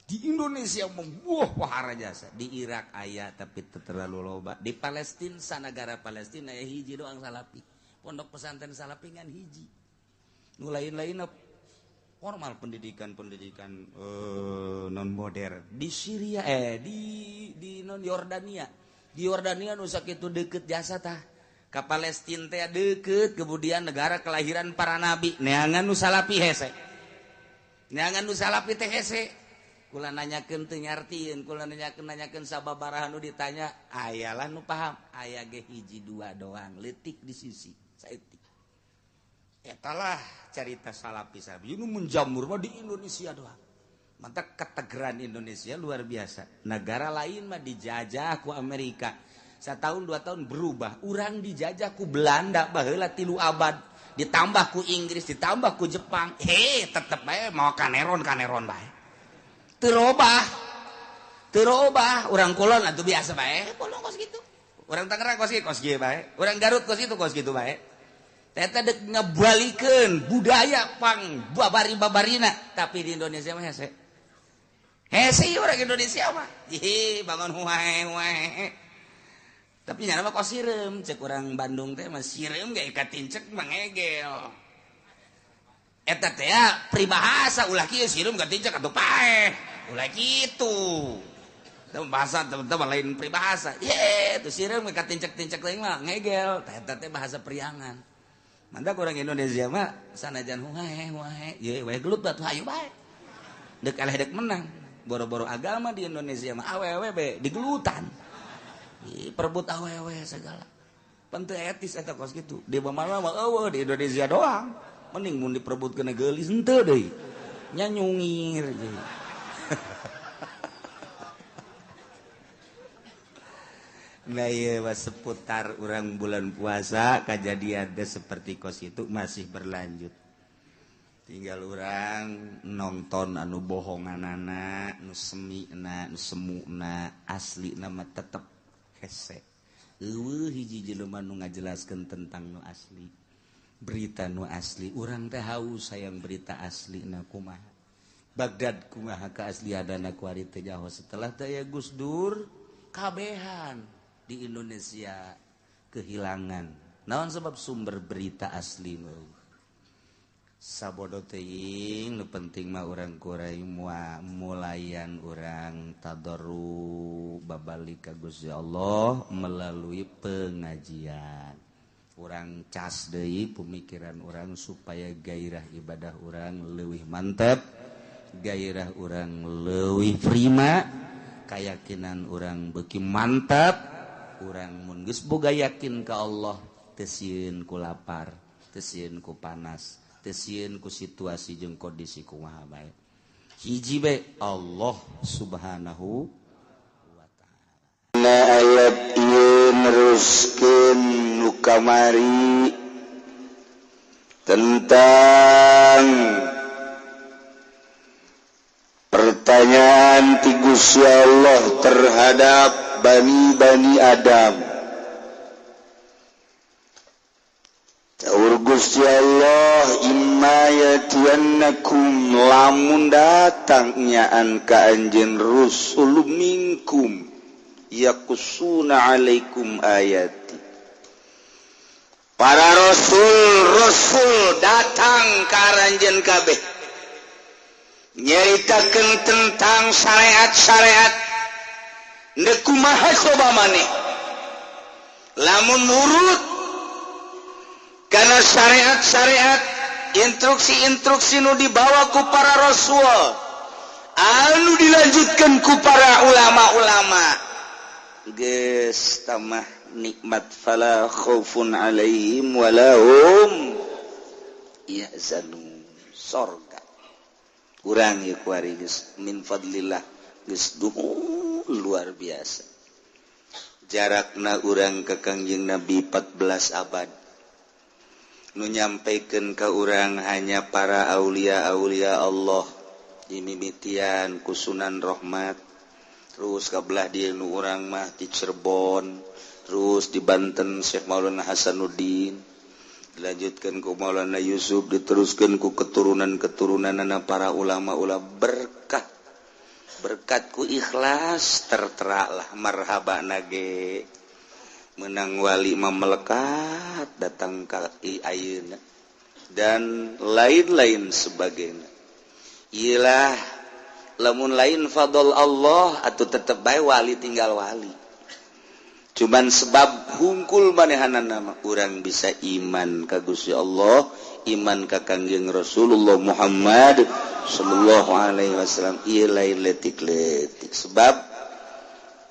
Di Indonesia membuah wahara jasa. Di Irak aya tapi terlalu loba. Di Palestina sanagara Palestina aya hiji doang salapi. Pondok pesantren salapi ngan hiji. Nu lain-lain formal pendidikan-pendidikan non modern di Syria di non Yordania. Di Yordania nu sakitu deukeut jasa tah. Ka Palestina teh deukeut, kemudian negara kelahiran para nabi. Neangan nu salapi hese. Neangan nu salapi teh hese. Kula nanyakeun teu nyartieun, kula nanyakeun sababaraha nu ditanya, ayalah nu paham, aya ge hiji dua doang, leutik di sisi saeutik. Etalah carita salapi salapi nu menjamur mah di Indonesia doang. Mantap ketegeran Indonesia luar biasa. Negara lain mah dijajah ku Amerika. Setahun dua tahun berubah. Urang dijajah ku Belanda baheula 3 abad. Ditambah ku Inggris, ditambah ku Jepang. Hei, tetep bae mau kaneron bae. Teu robah. Teu robah. Urang kulon atuh biasa bae, bolong kos kitu. Urang Tangerang kos kieu, kos kieu bae. Urang Garut kos kitu, kos kitu bae. Teta dek ngebalikeun budaya pang babari-babarina, tapi di Indonesia mah hese. Hese orang Indonesia mah. Ih, bangun huae-huae. Tapi nyana mah kos sireum, cek urang Bandung teh mah sireum ge katincek mangegel. Eta teh peribahasa ulah kieu sireum katincek atuh paeh. Ulah kitu. Teu bahasa teman-teman lain peribahasa. Ye, tuh sireum katincek-tincek teh mah ngegel. Eta teh bahasa priangan. Mantap orang Indonesia mah sanajan huae huae ye we gelut batu hayu bae. Dek eleh dek menang. Boro-boro agama di Indonesia mah awewe be digelutan. Ih, perebut awewe segala. Pan teu etis eta kos kitu. Di mana mah eueuh di Indonesia doang. Mending mun diperebutkeun geulis henteu deui. Nya nyungir deui. Nah iya, seputar orang bulan puasa kejadian seperti kos itu masih berlanjut. Tinggal orang nonton anu bohonganana, nu semina, nu semuna, asli nama tetep hese. Eueuh hiji jelema nu ngajelaskeun tentang nu asli. Berita nu asli, urang teh haus hayang berita asli na kumaha. Baghdad kumaha kaaslianana kuari teh nyaho setelah teh aya Gus Dur kabehan di Indonesia kehilangan. Naon sebab sumber berita asli nu sabodo teuing nu penting mah urang kurai mulayan urang tadarru babalik ka Gusti Allah melalui pengajian. Urang cas deui pemikiran urang supaya gairah ibadah urang leuwih mantep, gairah urang leuwih prima, keyakinan urang beuki mantap. Urang mun geus boga yakin ka Allah teu sieun ku lapar, teu sieun ku panas, teu sieun ku situasi jeung kondisi kumaha bae. Hiji bae Allah Subhanahu wa ta'ala. Na ayat ieu neruskeun nu kamari tentang pertanyaan ti Gusti Allah terhadap bani-bani Adam. Saur Gusti Allah, imma yatiyannakum lamun datang nyaan ka anjeun rusul minkum yaqussuna alaikum ayati. Para rasul-rasul datang ka anjeun kabeh nyaritakeun tentang syariat-syariat. Ndek kumaha coba maneh lamun nurut karena syariat-syariat instruksi-instruksi nu dibawa ku para rasul anu dilanjutkan ku para ulama-ulama geus tamah nikmat fala khaufun alaihim wala hum yahzanun. Sorga urang ieu kuari geus min fadlillah geus duhun luar biasa. Jarakna urang ke Kangjeng Nabi 14 abad. Nu nyampaikan ke urang hanya para aulia-aulia Allah dimimitian ku Sunan Rahmat, terus kabelah dieu nu urang mah di Cirebon, terus di Banten Syekh Maulana Hasanuddin, dilanjutkan ku Maulana Yusuf, diteruskan ku keturunan-keturunanana para ulama-ulama. Berkah berkat ku ikhlas tertera lah marhaba nage menang wali mah melekat datang ka ayeuna dan lain-lain sebagainya. Iyalah lamun lain fadl Allah atau tetep bae wali tinggal wali. Cuman sebab hungkul manehanana mah urang bisa iman ka Gusti Allah, iman ka Kangjeng Rasulullah Muhammad sallallahu alaihi wasallam. Ieu lain letik-letik sebab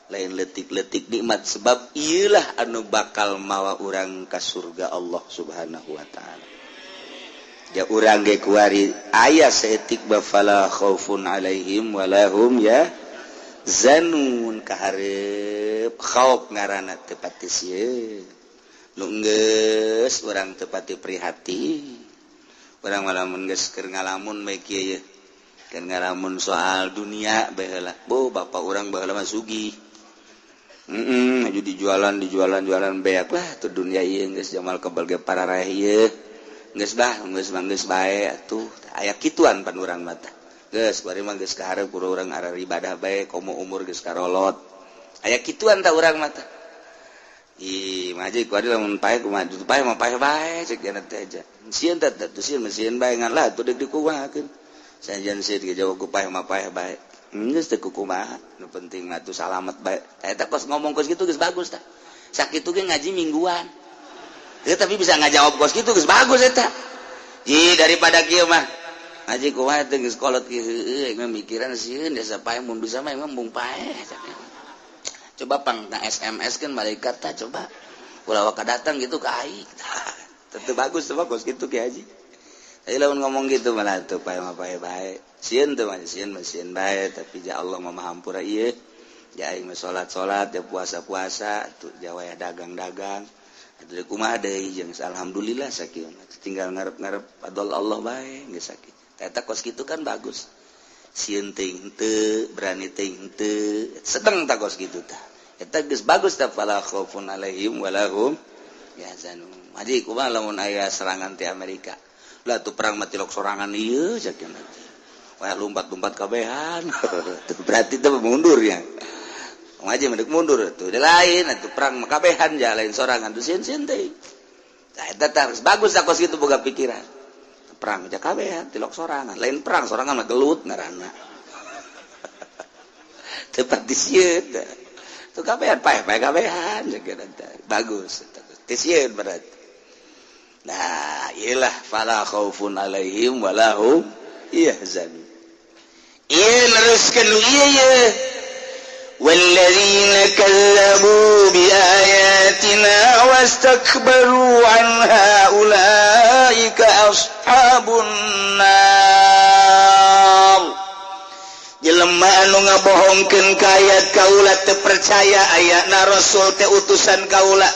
lain letik-letik nikmat, sebab iyalah anu bakal mawa urang ka surga Allah Subhanahu wa taala. Ja urang ge kuari aya saeutik ba fala khaufun alaihim walahum ya zanun kaharep khauf ngaranna teu pati sieun. Nu geus urang teu pati prihatin. Urang malah mun geus keur ngalamun bae kieu ye. Keur ngalamun soal dunia bae heula. Bu bapak urang baheula mah sugih. Heeh, dijualan dijualan jualan beak lah tuh dunia ieu geus jamal kebal ge pararaeh ieu. Geus bah, geus mah geus bae atuh. Aya kituan pan urang mah tah. Geus bari mah geus kaharep ku urang arah ibadah bae komo umur geus karolot. Aya kituan tah urang mah tah. Ih, mah ku adi lamun paeh kumaha paeh mah paeh bae cek jana teh aja. Sieun teh teh sieun mah sieun bae ngan lah atuh deuk dikumahakeun. Sajan sieun ge jawab ku paeh mah paeh bae. Geus teu kumaha, nu penting mah atuh salamet bae. Eta kos ngomong kos kitu geus bagus tah. Sakitu ge ngaji mingguan. Ya, tapi bisa ngajawab kos kitu geus bagus eta. Ji daripada kieu mah ngaji kumaha teh geus kolot kieu heueuh mah mikiran sieun desa paeh mun bisa mah emang mung paeh. Coba pang na SMS kan malaikat tah coba. Ulah waka datang gitu ka aing. Tentu bagus coba kos kitu ki haji. Tapi lamun ngomong gitu malah tuh paeh mah paeh bae. Sieun teh mah sieun mah sieun bae, tapi ja Allah mah maha hampura ieu. Ja aing mah salat-salat, ja puasa-puasa, tuh ja wayah dagang-dagang. Atuh kumaha deui jeung alhamdulillah sakieu mah. Tinggal ngarep-ngarep fadl Allah bae geus sakieu. Eta kos kitu kan bagus. Sieun teuing henteu, berani teuing henteu, sedeng tah kos kitu tah. Eta geus bagus tah fala khaufun alaihim walahum yahzanun. Haji kumaha lamun aya serangan ti Amerika. Lah tuh perang mah tilok sorangan ieu sakieu teh. Wah lompat-lompat kabehan. Berarti teh mundur ya. Ngaji mendek mundur tuh lain atuh perang mah kabehan ja lain sorangan tuh sieun-sieun teh. Tah eta tah bagus tah kos kitu boga pikiran. Perang ja kabehan tilok sorangan, lain perang sorangan mah gelut ngaranna. Teu pati sieun tah. Tuh kabehan paeh-paeh kabehan sakieu teh. Bagus eta teh sieun berarti. Nah, iyalah fala khaufun alaihim walahum yahzanun. Ieu neruskeun nu ieu ye. والذين كذبوا بآياتنا واستكبروا عنها أولئك أصحاب النار. Jelema anu ngabohongkeun ka ayat kaula, teu percaya ayatna Rasul teh utusan kaula,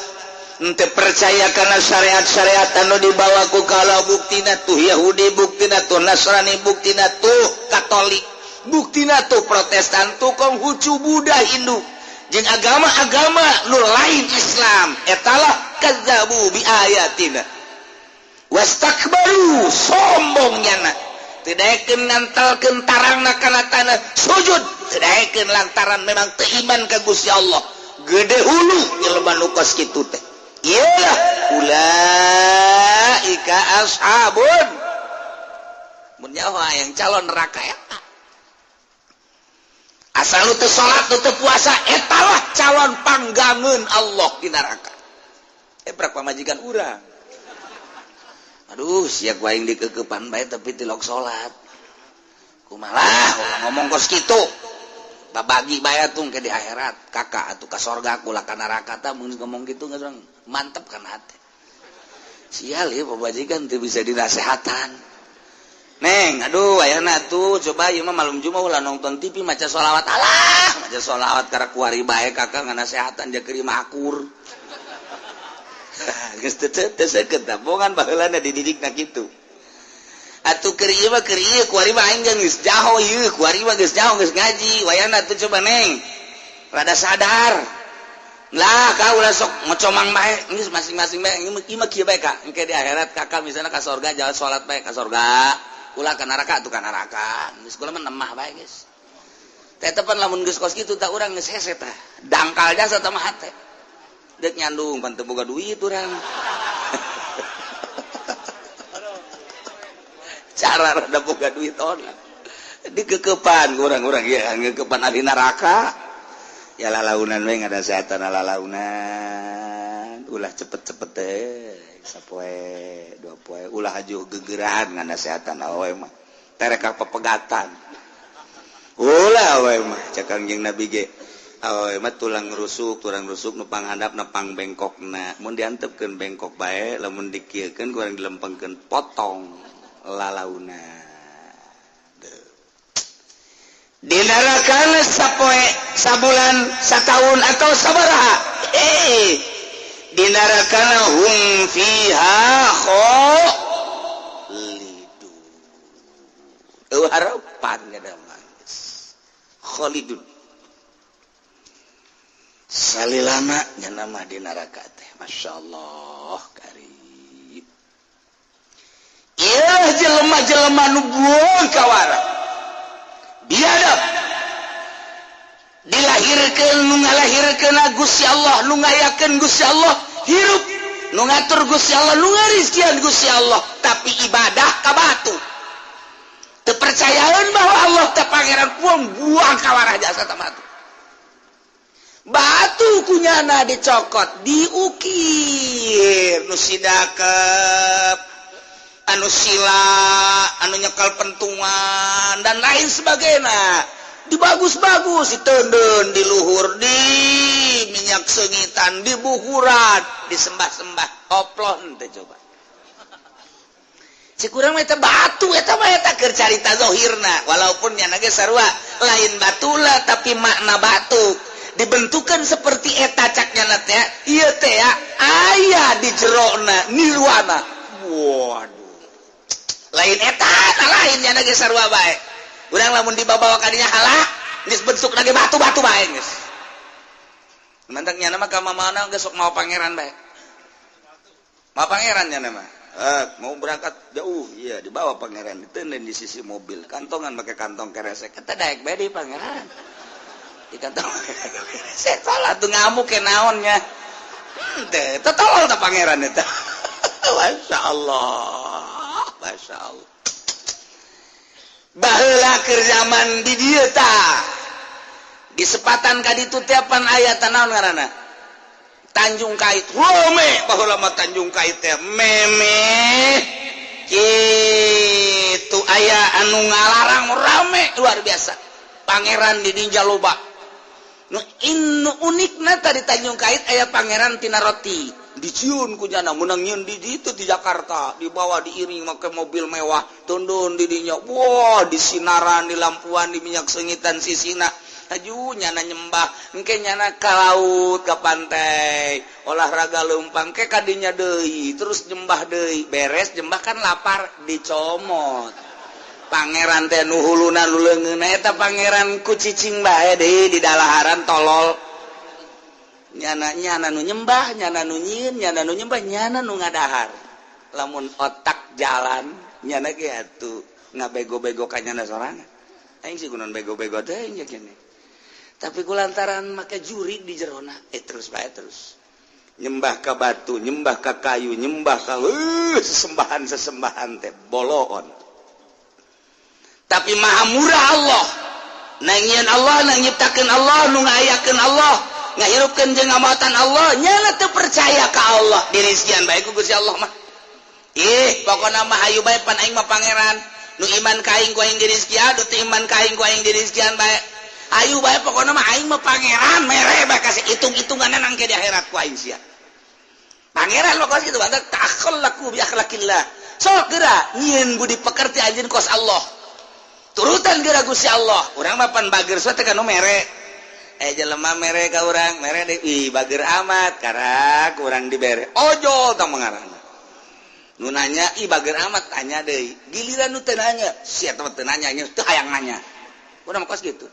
teu percaya kana syariat-syariat anu dibawa ku kaula, buktina tuh Yahudi, buktina tuh Nasrani, buktina tuh Katolik, buktina tuh Protestan, tuh Konghucu, Buddha, Hindu jeung agama-agama nu lain Islam, etalah kadzabu bi ayatina wastakbaru, sombong nyana, teu daekeun nantelkeun tarangna kana tanah sujud, teu daekeun lantaran memang teu iman ka Gusti Allah. Gede hulu jelema nu kos kitu teh, iyalah ulaika ashabun, mun nyawa yang calon neraka eta. Asal nu teu salat, nu teu puasa, etalah calon panggangeun Allah di neraka. Prak pamajikan urang, aduh sia ku aing dikekepan bae tapi tilok salat, kumaha ngomong kos kitu, babagi bae atuh ke di akhirat kakak atuh ka sorga kula ka neraka. Tah mun ngomong kitu geus mantep kan hati. Sial ya pamajikan teu bisa dinasehatan. Neng, aduh ayana tuh coba ieu mah malum jumaah ulah nonton TV maca sholawat. Alah, maca sholawat karena kuari bae kakak nganasehatan dia keur mah akur. Geus teu teu seukeut bongan baheulana dididikna kitu. Atuh keur ieu mah keur ieu kuari mah aing geus jaho ieu, kuari mah geus jaho geus ngaji. Wayana tuh coba neng. Rada sadar. Lah kau ulah sok ngocomang bae geus masing-masing bae ieu mah kieu bae ka. Engke di akhirat kakak misalnya ka sorga jalan salat bae ka sorga. Ulah ka neraka tuh ka neraka. Geus kula mah nemah bae geus. Tetepan lamun geus kos kitu tah urang geus hese tah. Dangkal jasa tah mah hate. Deuk nyandung pan teu boga duit urang. Cara rada boga duit ona. Dikekepan urang-urang ieu ngekepan ahli neraka. Ya lalaunan we ngadasehatan lalaunan. Ulah cepet-cepet teh. Sapoe dua poe ulah haju gegerahan nganasehatan awewe mah tereka pepegatan ulah awewe mah cek Kangjeng Nabi ge awewe mah tulang rusuk nu panghandap na pangbengkokna mun diantepkeun bengkok bae lamun dikieukeun kurang dilempengkeun potong lalauna di neraka sapoe sabulan sataun atau sabaraha di neraka hum fiha khalidun. Eueuh harapan kada mah. Khalidun. Salilama nya mah di neraka teh masyaallah karib. Ieu jelema-jelema nu buang kawara. Biadab. Dilahirkeun nu ngalahirkeun Gusti Allah, nu ngayakeun Gusti Allah, hirup nu ngatur Gusti Allah, nu ngarizkian Gusti Allah, tapi ibadah ka batu. Teu percayaeun bahwa Allah teh pangeran buang kawarah jasa ta batu. Batu kunyana dicokot, diukir nu sidakep, anu sila, anu nyekal pentungan dan lain sebagainya. Dibagus-bagus, ditenden, diluhur, di minyak sengitan, dibuhuran, disembah-sembah, oplon teh coba. Cik urang mah eta batu eta mah eta keur carita zahirna, walaupun nya ge sarua lain batula tapi makna batu dibentukan seperti eta cak nyana teh, ieu teh aya di jerona nirwana. Waduh. Lain eta, lain nya ge sarua bae. Urang lamun dibawa ka dinya halak geus bentuk lagi batu-batu bae geus. Mantak nyana mah ka mamana geus sok mau pangeran bae. Mau pangeran nyana mah. Mau berangkat jauh, iya dibawa pangeran ditenden di sisi mobil, kantongan make kantong keresek. Eta daek bae di pangeran. Di kantong keresek salah tuh ngamuk ke naonnya. Teh teh tolol teh pangeran eta. Masyaallah. Masyaallah. Baheula keur zaman di dieu tah. Di sepatan ka ditu teh pan aya naon ngaranna? Tanjung Kait. Rome baheula mah Tanjung Kait teh meme. Kitu aya anu ngalarang rame luar biasa. Pangeran di dinya loba. Nu unikna tadi Tanjung Kait aya pangeran tina roti. Diciun ku nyana meunang nyieun di ditu di Jakarta, dibawa diiring make mobil mewah, tundun di dinya. Wah, disinaran, di lampuan, di minyak sengitan sisina. Aju nyana nyembah, engke nyana ka laut, ka pantai, olahraga leumpang ke ka dinya deui, terus nyembah deui. Beres nyembah kan lapar, dicomot. Pangeran teh nu huluna nu leungeunna eta pangeran ku cicing bae deui di dalaharan tolol. Nyana nyana nu nyembah, nyana nu nyieun, nyana nu nyembah, nyana nu ngadahar. Lamun otak jalan, nyana ge atuh ngabego-bego ka nyana sorangan. Aing sih kunaon bego-bego teh nya kene. Tapi kulantaran make juri di jerona, terus bae terus. Nyembah ka batu, nyembah ka kayu, nyembah ka sesembahan-sesembahan teh boloon. Tapi maha murah Allah. Nangieun Allah, nang nyiptakeun Allah, nu ngayakeun Allah, ngahirupkeun jeung ngamatan Allah, nyana teu percaya ka Allah. Dirizkian bae ku Gusti Allah mah. Ih, pokona mah hayu bae pan aing mah pangeran. Nu iman ka aing ku aing dirizkian, nu teu iman ka aing ku aing dirizkian bae. Ayu bae pokona mah aing mah pangeran, mere bae kasih hitung-hitunganna nangke di akhirat ku aing sia. Pangeran mah kitu bae takhallaku bi akhlaqillah. Sok geura nyieun budi pekerti anjeun kos Allah. Turutan geura Gusti Allah. Urang mah pan bager teh ka nu mere. Jelema mere ka urang, mere deui, ih bager amat karak urang dibere. Ojol tah mengarana. Nu nanya ih bager amat tanya deui. Giliran nu teu nanya, sia teh teu nanya nya teu hayang nanya. Urang mah kos gitu.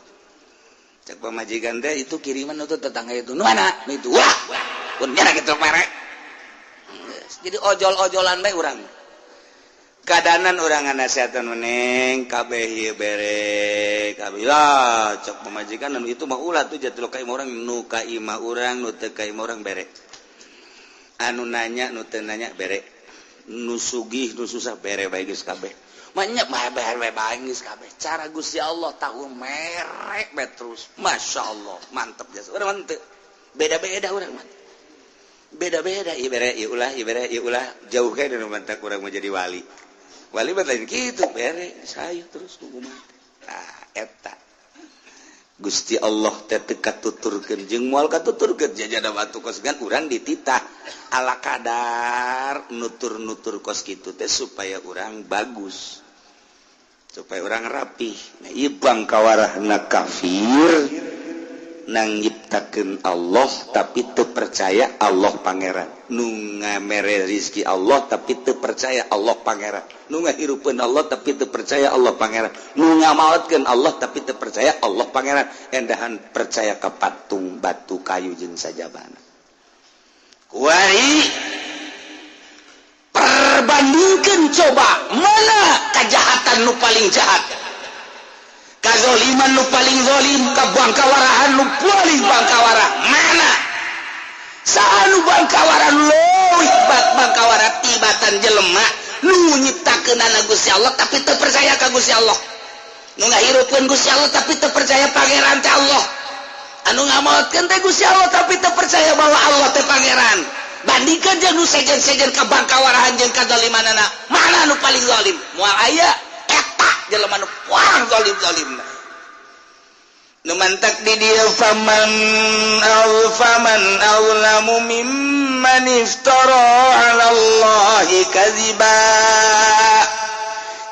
Cek pamajikan teh itu kiriman itu tetangga itu. Nu mana? Nu itu. Wah, pun nyara gitu mere. Jadi ojol-ojolan bae urang. Kadanan urang ngasihatan meneng kabeh ieu bere kabeh lah cek pamajikan nu itu mah ulah tuh jatuh ka imah urang nu ka imah urang nu teu ka imah urang bere. Anu nanya nu teu nanya bere. Nu sugih nu susah bere bae geus kabeh. Manya bae bae geus kabeh. Cara Gusti Allah tahu merek bae terus. Masya Allah, mantep jasa. Urang mah teu. Beda-beda urang mah. Beda-beda ieu bere ieu ulah ieu bere ieu ulah jauh kae nu mantak urang mah jadi wali. Wali mah lain kitu bere sayu terus tunggu mati. Tah eta Gusti Allah teh teu katuturkeun jeung moal katuturkeun jajada batu kos gan urang dititah ala kadar nutur-nutur kos kitu teh supaya urang bagus supaya urang rapih. Nah ieu bangkawarahna kafir nang nyiptakeun Allah tapi teu percaya Allah pangeran, nu ngamere rizki Allah tapi teu percaya Allah pangeran, nu ngahirupeun Allah tapi teu percaya Allah pangeran, nu ngamaotkeun Allah tapi teu percaya Allah pangeran, endahan percaya ka patung batu kayu jeung sajabana. Kuari perbandingkeun coba mana kejahatan nu paling jahat, kazoliman nu paling zolim, kabangkawarahan nu paling bangkawara, mana saha nu bangkawara leuwih bangkawara tibatan jelema nu nyiptakeunana Gusti Allah tapi teu percaya ka Gusti Allah, nu ngahirupeun Gusti Allah tapi teu percaya pangeran teh Allah, anu ngamaotkeun teh Gusti Allah tapi teu percaya bahwa Allah teh pangeran. Bandingkeun jeung nu sejen-sejen kabangkawarahan jeung kazolimanana, mana nu paling zalim? Moal aya eta jelema nu paling zalim-zalimna. Nu mantak di dieu faman aw faman awlamu mimman iftara 'ala Allahi kadziba.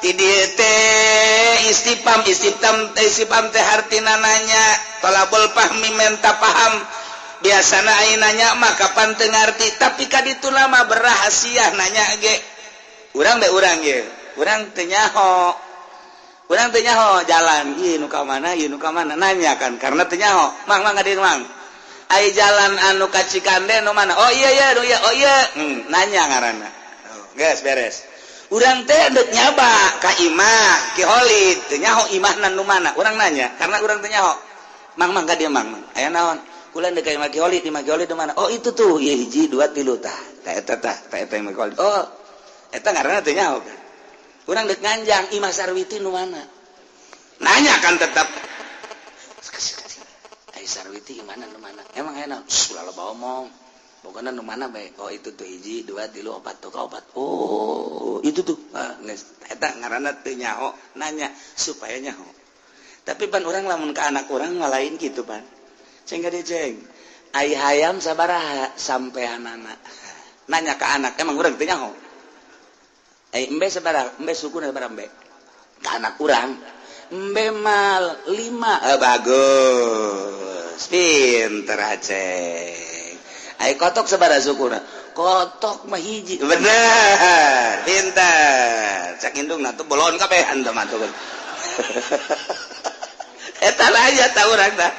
Di dieu teh istifham istifham istifham teh hartina nanya, talabul fahmi menta paham. Biasana aya nanya mah kapan teu ngarti, tapi ka ditu mah berrahasia nanya ge. Urang bae urang ge, urang teu nyaho. Urang teu nyaho jalan, ieu nu ka mana, ieu nu ka mana, nanya kan karena teu nyaho. Mang mang ka mang. Ai jalan anu ka Cikande nu mana? Oh iya iya, nu iya, oh iya. Nanya ngaranna. Oh, geus beres. Urang teh deuk nyaba ka imah Ki Holid, teu nyaho imahna nu mana. Urang nanya karena urang teu nyaho. Mang mang ka dieu mang, mang. Aya naon? Kula deuk ka imah Ki Holid, imah Ki Holid nu mana? Oh itu tuh, ieu hiji, dua, tilu tah. Tah eta tah, tah eta imah Ki Holid. Oh, eta ngaranna teu nyaho kan. Urang deuk nganjang imah Sarwiti nu mana? Nanya kan tetap. Ai Sarwiti imahna nu mana? Emang aya naon? Ulah loba omong. Pokoknya nu mana bae. Oh itu tuh hiji, dua, tilu, opat tuh, opat. Oh, itu tuh. Ah, geus eta ngaranna teu nyaho, nanya supaya nyaho. Tapi pan urang lamun ka anak urang mah lain kitu pan. Ceng ka dieu ceng. Ai hayam sabaraha sampeanana. Nanya ka anak, emang urang teu nyaho. Ai embe sabaraha? Embe sukuna sabaraha embe? Ka anak urang. Embe mal 5. Bagus. Pinter aceng. Ai kotok sabaraha sukuna? Kotok mah hiji. Bener, pinter. Cak indungna tuh bolon kabehan teh mah tuh. Eta nanya tah urang tah.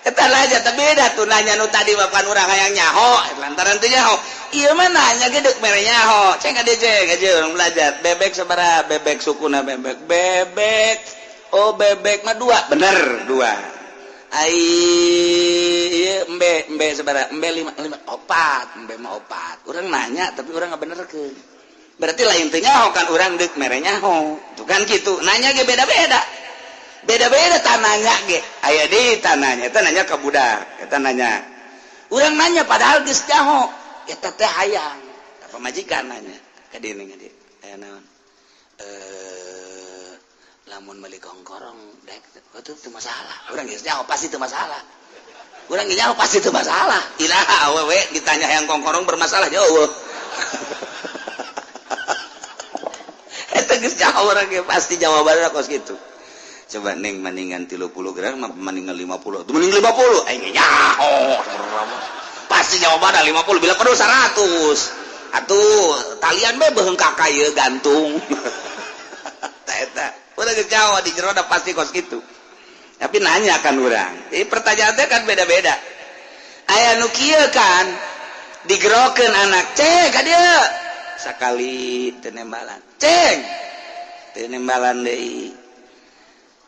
Eta nanya teh beda tuh nanya nu tadi mah pan urang hayang nyaho, lantaran teu nyaho. Ieu mah nanya ge deuk mere nyaho. Ceng ka dieu ceng, aja urang belajar. Bebek sabaraha? Bebek sukuna bebek. Bebek. Oh bebek mah 2. Bener, 2. Ai ieu embe, embe sabaraha? Embe 5, 5, 4, embe mah 4. Urang nanya tapi urang ngabenerkeun. Berarti lain teu nyaho kan urang deuk mere nyaho. Tuh kan kitu. Nanya ge beda-beda. Beda-beda tananya ge. Aya deui tananya, eta nanya ka budak, eta nanya. Urang nanya padahal geus nyaho. Eta teh hayang. Ka pamajikan nanya. Ka dieu ka dieu. Aya naon? Lamun meuli kongkorong dek, oh, itu teu masalah. Urang geus nyaho pasti teu masalah. Urang geus nyaho pasti teu masalah. Ilaha awewe ditanya hayang kongkorong bermasalah jauh. Geus jauh urang ge pasti jawabanna kos kitu. Coba neng mendingan 30 gram mendingan 50. Tuh mending 50. Aing nyaho. Pasti jawabanna 50 bila perlu 100. Atuh talian bae beuheung ka ieu gantung. Tah eta. Urang geus jauh di jero pasti kos kitu. Tapi nanya kan urang. Jadi pertanyaannya kan beda-beda. Aya nu kieu kan digerokeun anak ceng ka dieu. Sakali teu nembalan. Ceng. Teu nembalan deui.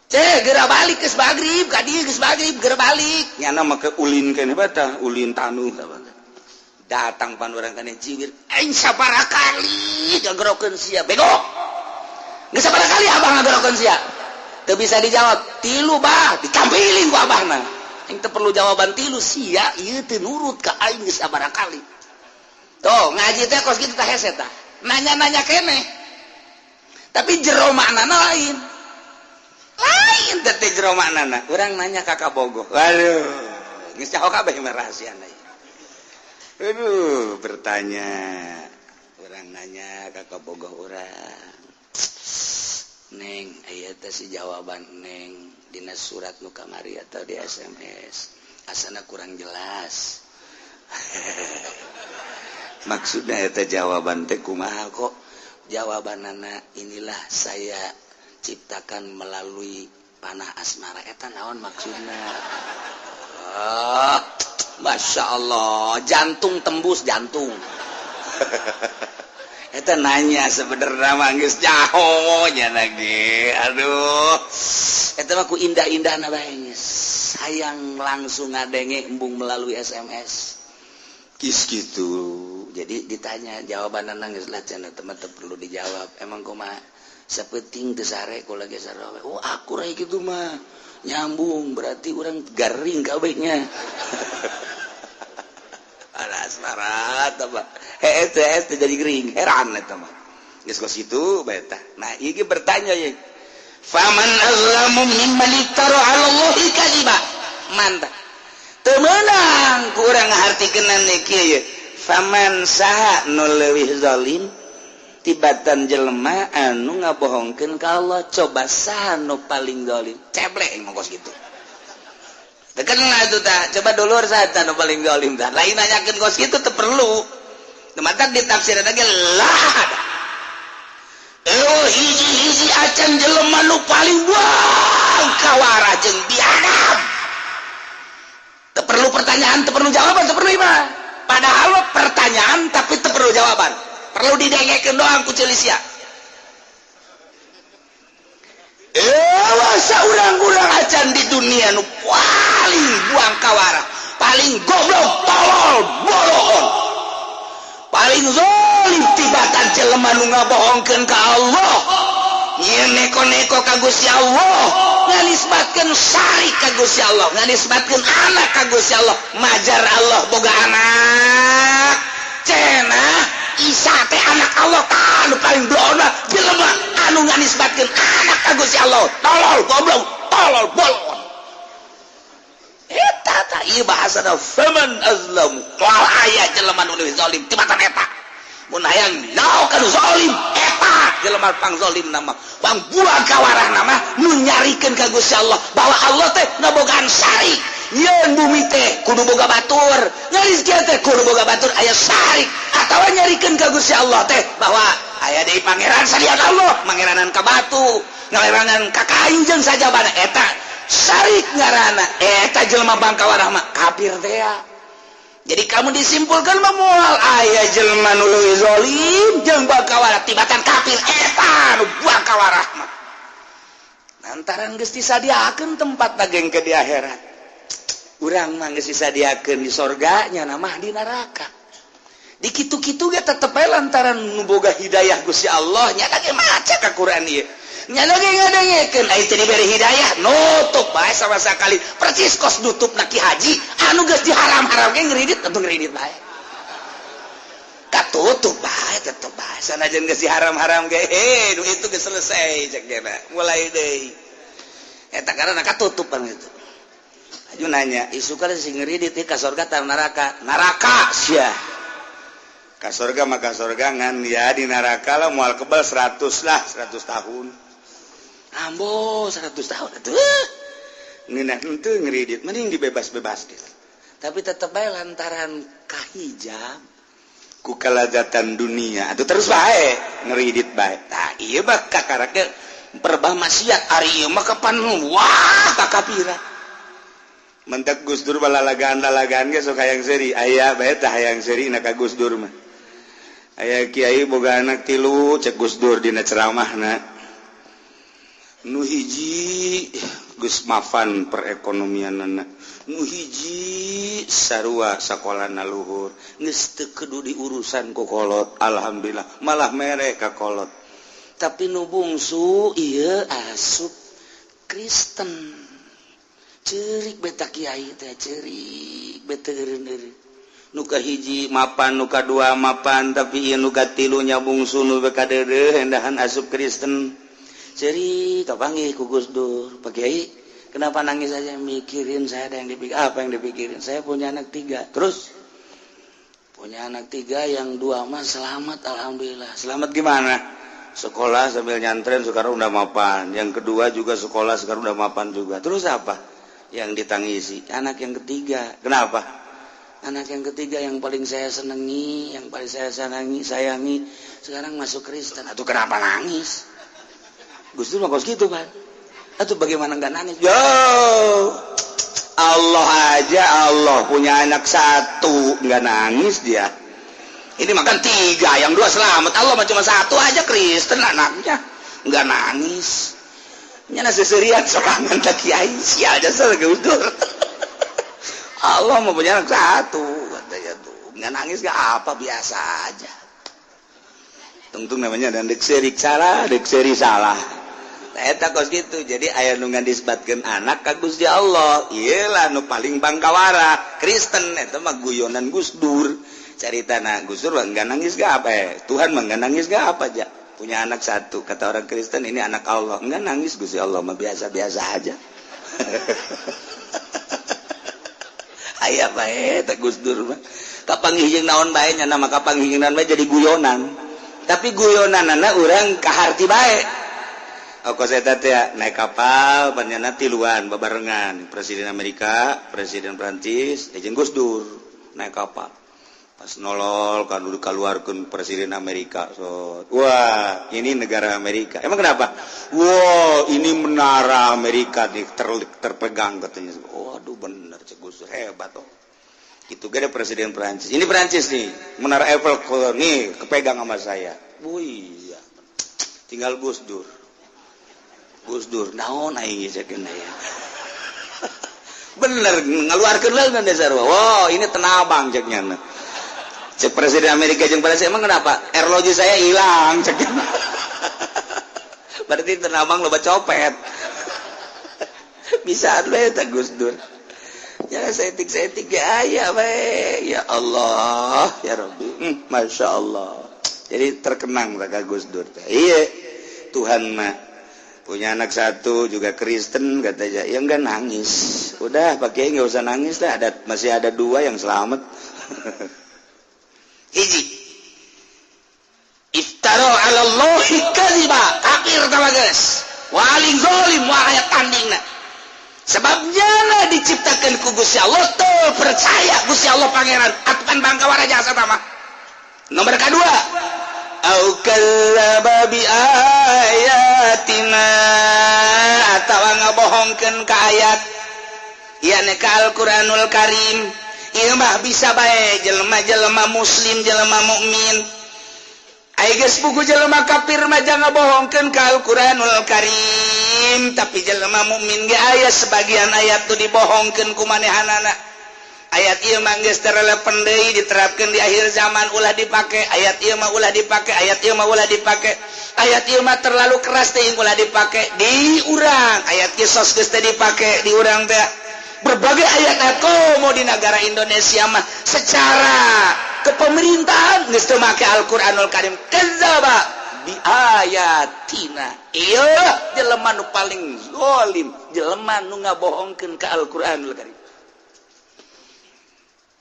Ceng geura balik geus magrib ka dieu geus magrib geura balik. Nyana mah ke ulin keneh batah, ulin tanuh datang pan urang kana jiwir. Aing sabaraha kali ngagerokeun sia bego. Geus sabaraha kali abah ngagerokeun sia. Teu bisa dijawab. Tilu bah ditampiling ku abahna. Aing teu perlu jawaban tilu sia ieu teu nurut ka aing geus sabaraha kali. Tuh ngaji teh kos kitu tah hese tah. Nanya-nanya keneh. Tapi jero maknana lain. Lain teh jero maknana. Urang nanya ka kabogoh. Waduh, geus nyaho kabeh mah rahasiana. Aduh, bertanya. Urang nanya ka kabogoh urang. Neng, aya teh si jawaban neng dina surat nu kamari atau di SMS. Asana kurang jelas. Maksudnya eta jawaban teh kumaha kok? Jawabanana inilah saya ciptakan melalui panah asmara. Eta naon maksudna? Ah, Masya Allah, jantung tembus jantung. Eta nanya sebenarnya mah geus nyaho nya lagi. Aduh. Eta mah ku indah-indahna bae geus. Sayang langsung ngadenge embung melalui SMS. Kis gitu. Jadi ditanya jawaban geus lah cenah teman teu perlu dijawab. Emang kumaha sapenting teu sare kula ge sarua. Oh akur aya kitu mah. Nyambung berarti urang garing kabehnya. Alas marat apa? Hees teh jadi gering, heran eta mah. Geus kos kitu bae tah. Nah, ieu ge bertanya ye. Faman azlamu mimman iftara 'ala Allahi kadziba. Mantap. Teu meunang ku urang ngahartikeunna kieu ye. Faman saha nu leuwih zalim tibatan jelema anu ngabohongkeun ka Allah, coba saha nu paling zalim? Ceblek mah kos kitu. Tekenlah itu tah, coba dulur saha nu paling zalim tah. Lain nanyakeun kos kitu teu perlu. Mata ditafsiran lagi lah. Oh hiji-hiji acan jelema nu paling buang kawara jeung biadab. Teu perlu pertanyaan, teu perlu jawaban, teu perlu mah. Padahal pertanyaan tapi teu perlu jawaban. Perlu didengekeun doang ku ceuli sia. Saurang-urang acan di dunia nu paling buang kawara, paling goblok, tolol, boloon, paling zalim tibatan jelema nu ngabohongkeun ka Allah, nyeun neko-neko ka Gusti Allah, nganisbatkeun syarik ka Gusti Allah, nganisbatkeun anak ka Gusti Allah, majar Allah boga anak, cenah Isa teh anak Allah, tah nu paling blona jelema anu nganisbatkeun anak ka Gusti Allah, tolol goblok, tolol bolon. Eta tah ieu bahasana faman azlamu, moal aya jelema nu leuwih zalim tibatan eta. Mun hayang nyaho ka nu zalim eta jelema pang zalim nama, pang buang kawarah nama nu nyarikeun ka Gusti Allah bahwa Allah teh ngabogaan syarik. Yeun bumi teh kudu boga batur, ngarizkian teh kudu boga batur aya syarik, atawa nyarikeun ka Gusti Allah teh bahwa aya deui pangeran salian Allah, mangeranan ka batu, ngaleranan ka kayu jeung sajabana eta syarik ngaranna eta jelema bangkawarah mah kafir teh. Jadi kamu disimpulkan mah moal aya jelema nu leuwih zalim jeung bangkawarah tibatan kafir eta nu bangkawarah mah. Lantaran geus disadiakeun tempat daging ke di akhirat. Urang mah geus disadiakeun di sorga nya mah di neraka. Di kitu-kitu ge tetep bae lantaran nu boga hidayah Gusti Allah nya ge maca ka Quran ieu. Nya ge ngadengekeun aya teu dibere hidayah nutup bae sama sakali percis kos nutupna Ki Haji anu geus diharam-haram ge ngridit atuh ngridit bae. Katutup bae tetep bae sanajan geus diharam-haram ge heh nu itu geus selesai cek gena mulai deui. Eta karena katutupan itu. Aju nanya, isu kan sing ngridit ka sorga tar neraka. Neraka sia. Ka surga mah ka surga ngan ya di neraka lah moal kebal 100 lah, 100 tahun. Ambo 100 tahun atuh. Ngeunah henteu ngridit, mending dibebas-bebaskeun. Tapi tetep bae lantaran kahijab ku kalazatan dunia atuh terus bae ngeridit bae. Tah ieu mah kakarake perbah maksiat ari ieu mah kapan wah kakapira. Mentak Gus Dur balalagaan-lalagaan ge sok hayang seuri, aya bae tah hayang seuri na ka Gus Dur mah. Aya kiai boga anak tilu cek Gus Dur dina ceramahna. Nu hiji geus mafan perekonomianana, nu hiji sarua sakolana luhur, geus teu kudu diurusan ku kolot, alhamdulillah malah mere ka kolot. Tapi nu bungsu ieu asup Kristen. Cerik beta kiai teh cerik beta eureun-eureun. Nu kahiji mapan, nu kadua mapan, tapi ieu nu katilu nya bungsu nu kadeudeuh endahan asup Kristen. Cerik kapanggih ku Gus Dur. Pak Kiai, kenapa nangis aja? Mikirin saya ada yang dipikir. Apa yang dipikirin? Saya punya anak 3. Terus punya anak 3 yang 2 mah selamat alhamdulillah. Selamat gimana? Sekolah sambil nyantren sekarang udah mapan. Yang kedua juga sekolah sekarang udah mapan juga. Terus apa yang ditangisi? Anak yang ketiga. Kenapa? Anak yang ketiga yang paling saya senangi, yang paling saya senangi, sayangi, sekarang masuk Kristen. Atau kenapa nangis? Gus Dur mah kos gitu kan. Atau bagaimana nggak nangis? Yo, Allah aja Allah punya anak 1 nggak nangis dia. Ini makan 3, yang 2 selamat. Allah mah cuma 1 aja Kristen anaknya nggak nangis. Nyana seserian sorangan tak kiai sial jasa Gus Dur. Allah mau punya anak 1 katanya tuh nggak nangis nggak apa biasa aja. Tungtung namanya dan dek serik salah, dek seri salah. Eta kos gitu. Jadi aya nu ngadisbatkeun anak ka Gusti Allah. Iyalah nu paling bangkawara Kristen eta mah guyonan Gus Dur. Caritana Gus Dur nggak nangis gak apa? Tuhan mah nggak nangis gak apa aja. Punya anak 1, kata orang Kristen ini anak Allah. Nggak nangis Gusti Allah mah biasa-biasa aja. Aya bae eta Gus Dur mah. Kapanggih jeung naon bae nya nama kapanggih jeung naon bae jadi guyonan. Tapi guyonanana urang kaharti bae. Kos eta teh naik kapal banyana tiluan babarengan Presiden Amerika, Presiden Prancis, jeung Gus Dur naik kapal. Pas nolol kan udah keluarkan Presiden Amerika. So, wah, ini negara Amerika. Emang kenapa? Wah, ini menara Amerika nih terpegang katanya. Waduh, bener cek Gus Dur hebat oh. Itu gak ada Presiden Prancis. Ini Prancis nih, menara Eiffel nih kepegang sama saya. Wih, iya. Tinggal Gus Dur. Gus Dur, naon aing geus ya. Bener ngeluarkeun leungeun dasar. Wow, ini tenabang cek nya. Cek Presiden Amerika jeung Prancis emang kenapa? Erloji saya hilang cek. Berarti tenabang loba copet. Bisa we eta Gus Dur. Ya setik-setik ya aya we. Ya Allah, ya Rabbi. Masya Allah. Jadi terkenang ka Gus Dur teh. Iya, Tuhan mah punya anak 1 juga Kristen katanya, ya enggak nangis. Udah pakai nggak usah nangis lah, ada masih ada 2 yang selamat. Hiji. Iftara 'ala Allahi kadziba, kafir tama geus. Waling zalim wa aya tandingna. Sebabnya lah diciptakan ku Gusti Allah tuh percaya Gusti Allah pangeran atukan bangkawara jasa tama. Nomor kedua, au kadzdzaba bi ayatina atawa ngabohongkeun ka ayat ieu ka Al-Qur'anul Karim. Ieu mah bisa bae jelema-jelema muslim, jelema mukmin. Ai geus buku jelema kafir mah jangan ngabohongkeun ka Al-Qur'anul Karim, tapi jelema mukmin ge aya sebagian ayat tuh dibohongkeun ku manehanana. Ayat ieu mah geus terelepan deui diterapkeun di akhir zaman ulah dipake, ayat ieu mah ulah dipake, ayat ieu mah ulah dipake, ayat ieu mah terlalu keras teuing ulah dipake di urang, ayat kisos geus teu dipake di urang teh. Berbagai ayat-ayat komo di negara Indonesia mah secara kepemerintahan geus teu make Al-Qur'anul Karim. Kadzdzaba bi ayatina. Ieu jelema nu paling zalim, jelema nu ngabohongkeun ka Al-Qur'anul Karim.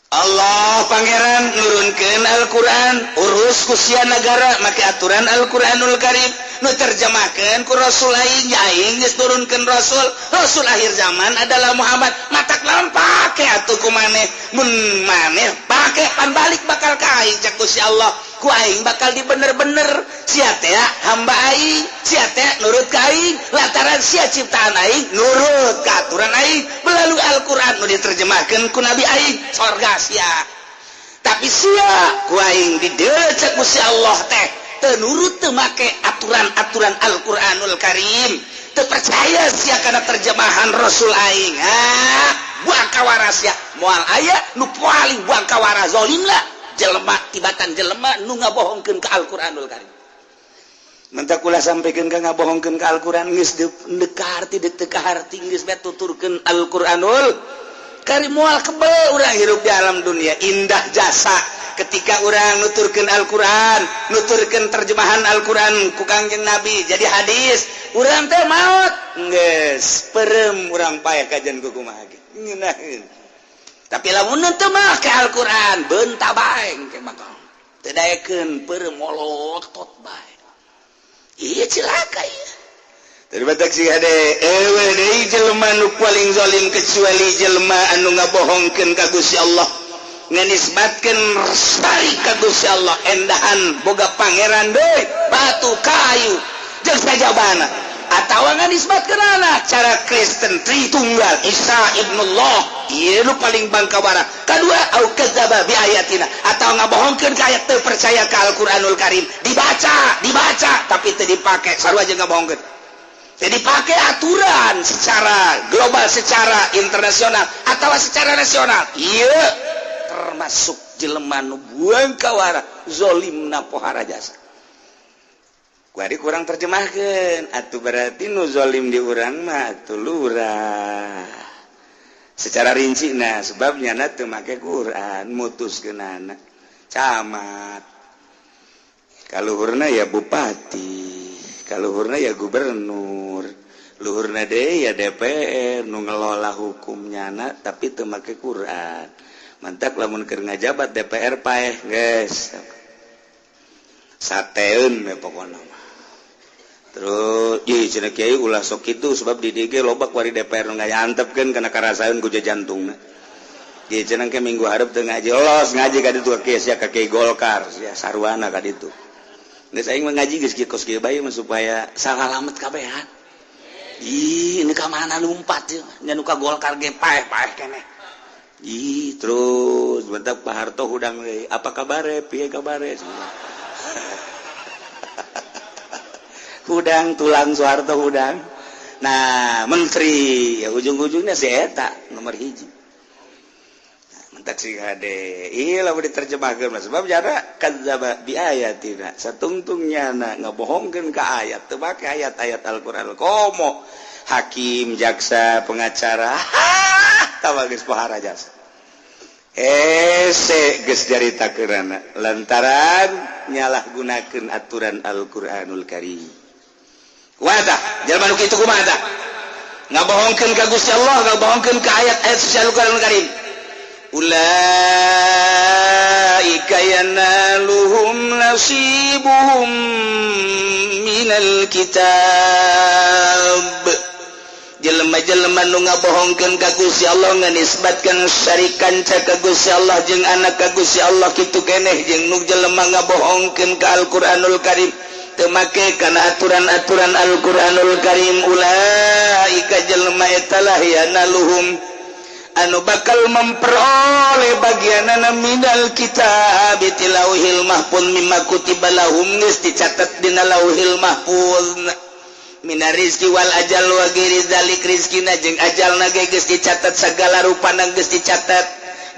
Allah Pangeran nurunkeun Al-Qur'an urus ku sia nagara make aturan Al-Qur'anul Karim nu terjemahkeun ku Rasul aing ya aing geus nurunkeun Rasul Rasul akhir zaman adalah Muhammad matak lawan pake atuh ku maneh mun maneh pake pan balik bakal ka aing cak Gusti Allah ku aing bakal dibener-bener sia teh hamba aing sia teh nurut ka aing lantaran sia ciptaan aing nurut ka aturan aing melalui Al-Qur'an nu diterjemahkeun ku Nabi aing sorga sia tapi sia ku aing didecek Gusti Allah teh teu nurut teu make aturan-aturan Al-Qur'anul Karim teu percaya sia kana terjemahan Rasul aing ah buang kawara sia moal aya nu paling buang kawara zalim lah jelema tibatan jelema nu ngabohongkeun ka Al-Qur'anul Karim mentak kula sampaikan ka ngabohongkeun ka Al-Qur'an geus deuk harti deuk teu kaharti geus bae tuturkeun Al-Qur'anul Karim moal kebel urang hirup di alam dunia indah jasa ketika urang nuturkeun Al-Qur'an nuturkeun terjemahan Al-Qur'an ku Kangjeng Nabi jadi hadis urang teh maot geus perem urang paeh kajian ku kumaha ge ngeunaheun tapi lamun teu make Al-Qur'an beunta bae engke bakal teu daekeun peureum molotot bae ieu cilaka ieu. Daripada si hade ewe deui jelema nu paling zalim kecuali jelema anu ngabohongkeun ka Gusti Allah nganisbatkeun syarik ka Gusti Allah endahan boga pangeran deui batu kayu jeung sajabana atawa nganisbatkeun anak cara Kristen Tritunggal Isa ibnullah ieu nu paling bangkawara kadua au kadzdzaba bi ayatina atawa ngabohongkeun ka ayat teu percaya ka Al-Qur'anul Karim dibaca dibaca tapi teu dipake sarua jeung ngabohongkeun. Jadi pakai aturan secara global, secara internasional atau secara nasional. Iya, termasuk jelema nu buang kawara zolimna pohara jasa. Kuari kurang terjemahkeun, atuh berarti nu zolim di urang mah atuh lurah. Secara rinci nah sebabnya na teu make Quran mutuskeunana camat. Kaluhurna ya bupati, kaluhurna ya gubernur, luhurna deui ya DPR nu ngelola hukumnya na tapi teu make Quran. Mantak lamun keur ngajabat DPR paeh geus. Sateun we pokona mah. Terus ieu cenah kiai ulah sok kitu sebab di dieu ge loba kuari DPR nu ngayantepkeun kana karasaeun ku jantungna. Ieu cenah ke minggu hareup teu ngaji los ngaji ka ditu ka kieu sia ka kiai Golkar sia sarwana ka ditu. Geus aing mah ngaji geus kieu kos kieu bae mah supaya salalamet kabehan. Ih, ini ka mana lumpat ieu nya nu ka Golkar ge paeh-paeh keneh. Ih, terus bentak Pak Harto hudang deui, apa kabare? Piye kabare? Hudang tulang Soeharto hudang. Nah, menteri ya ujung-ujungnya si eta nomor hiji. Nah, mentak si hade. Iya lamun diterjemahkeun mah sebab jara kadzdzaba bi ayatina. Satungtungnya na ngabohongkeun ka ayat teu make ayat-ayat Al-Qur'an. Komo hakim, jaksa, pengacara, tawa geus pohara jasa. Hese geus caritakeunana lantaran nyalahgunakeun aturan Al-Qur'anul Karim. Kumaha tah? Jelema nu kitu kumaha tah? Ngabohongkeun ka Gusti Allah, ngabohongkeun ka ayat-ayat suci Al-Qur'anul Karim. Ulaika yanaluhum nasibuhum minal kitab. Jelema-jelema nu ngabohongkeun ka Gusti Allah nganisbatkeun syarikan ka Gusti Allah jeung anak ka Gusti Allah kitu keneh jeung nu jelema ngabohongkeun ka Al-Qur'anul Karim teu make kana aturan-aturan Al-Qur'anul Karim ulaika jelema eta lah yanaluhum anu bakal memperoleh bagianana minal kitab ti lauhil mahfuz mimma kutiba lahum geus dicatet dina lauhil mahfuz mina rizki wal ajal wa ghairi dzalik rizkina jeung ajalna ge geus dicatet sagala rupana geus dicatet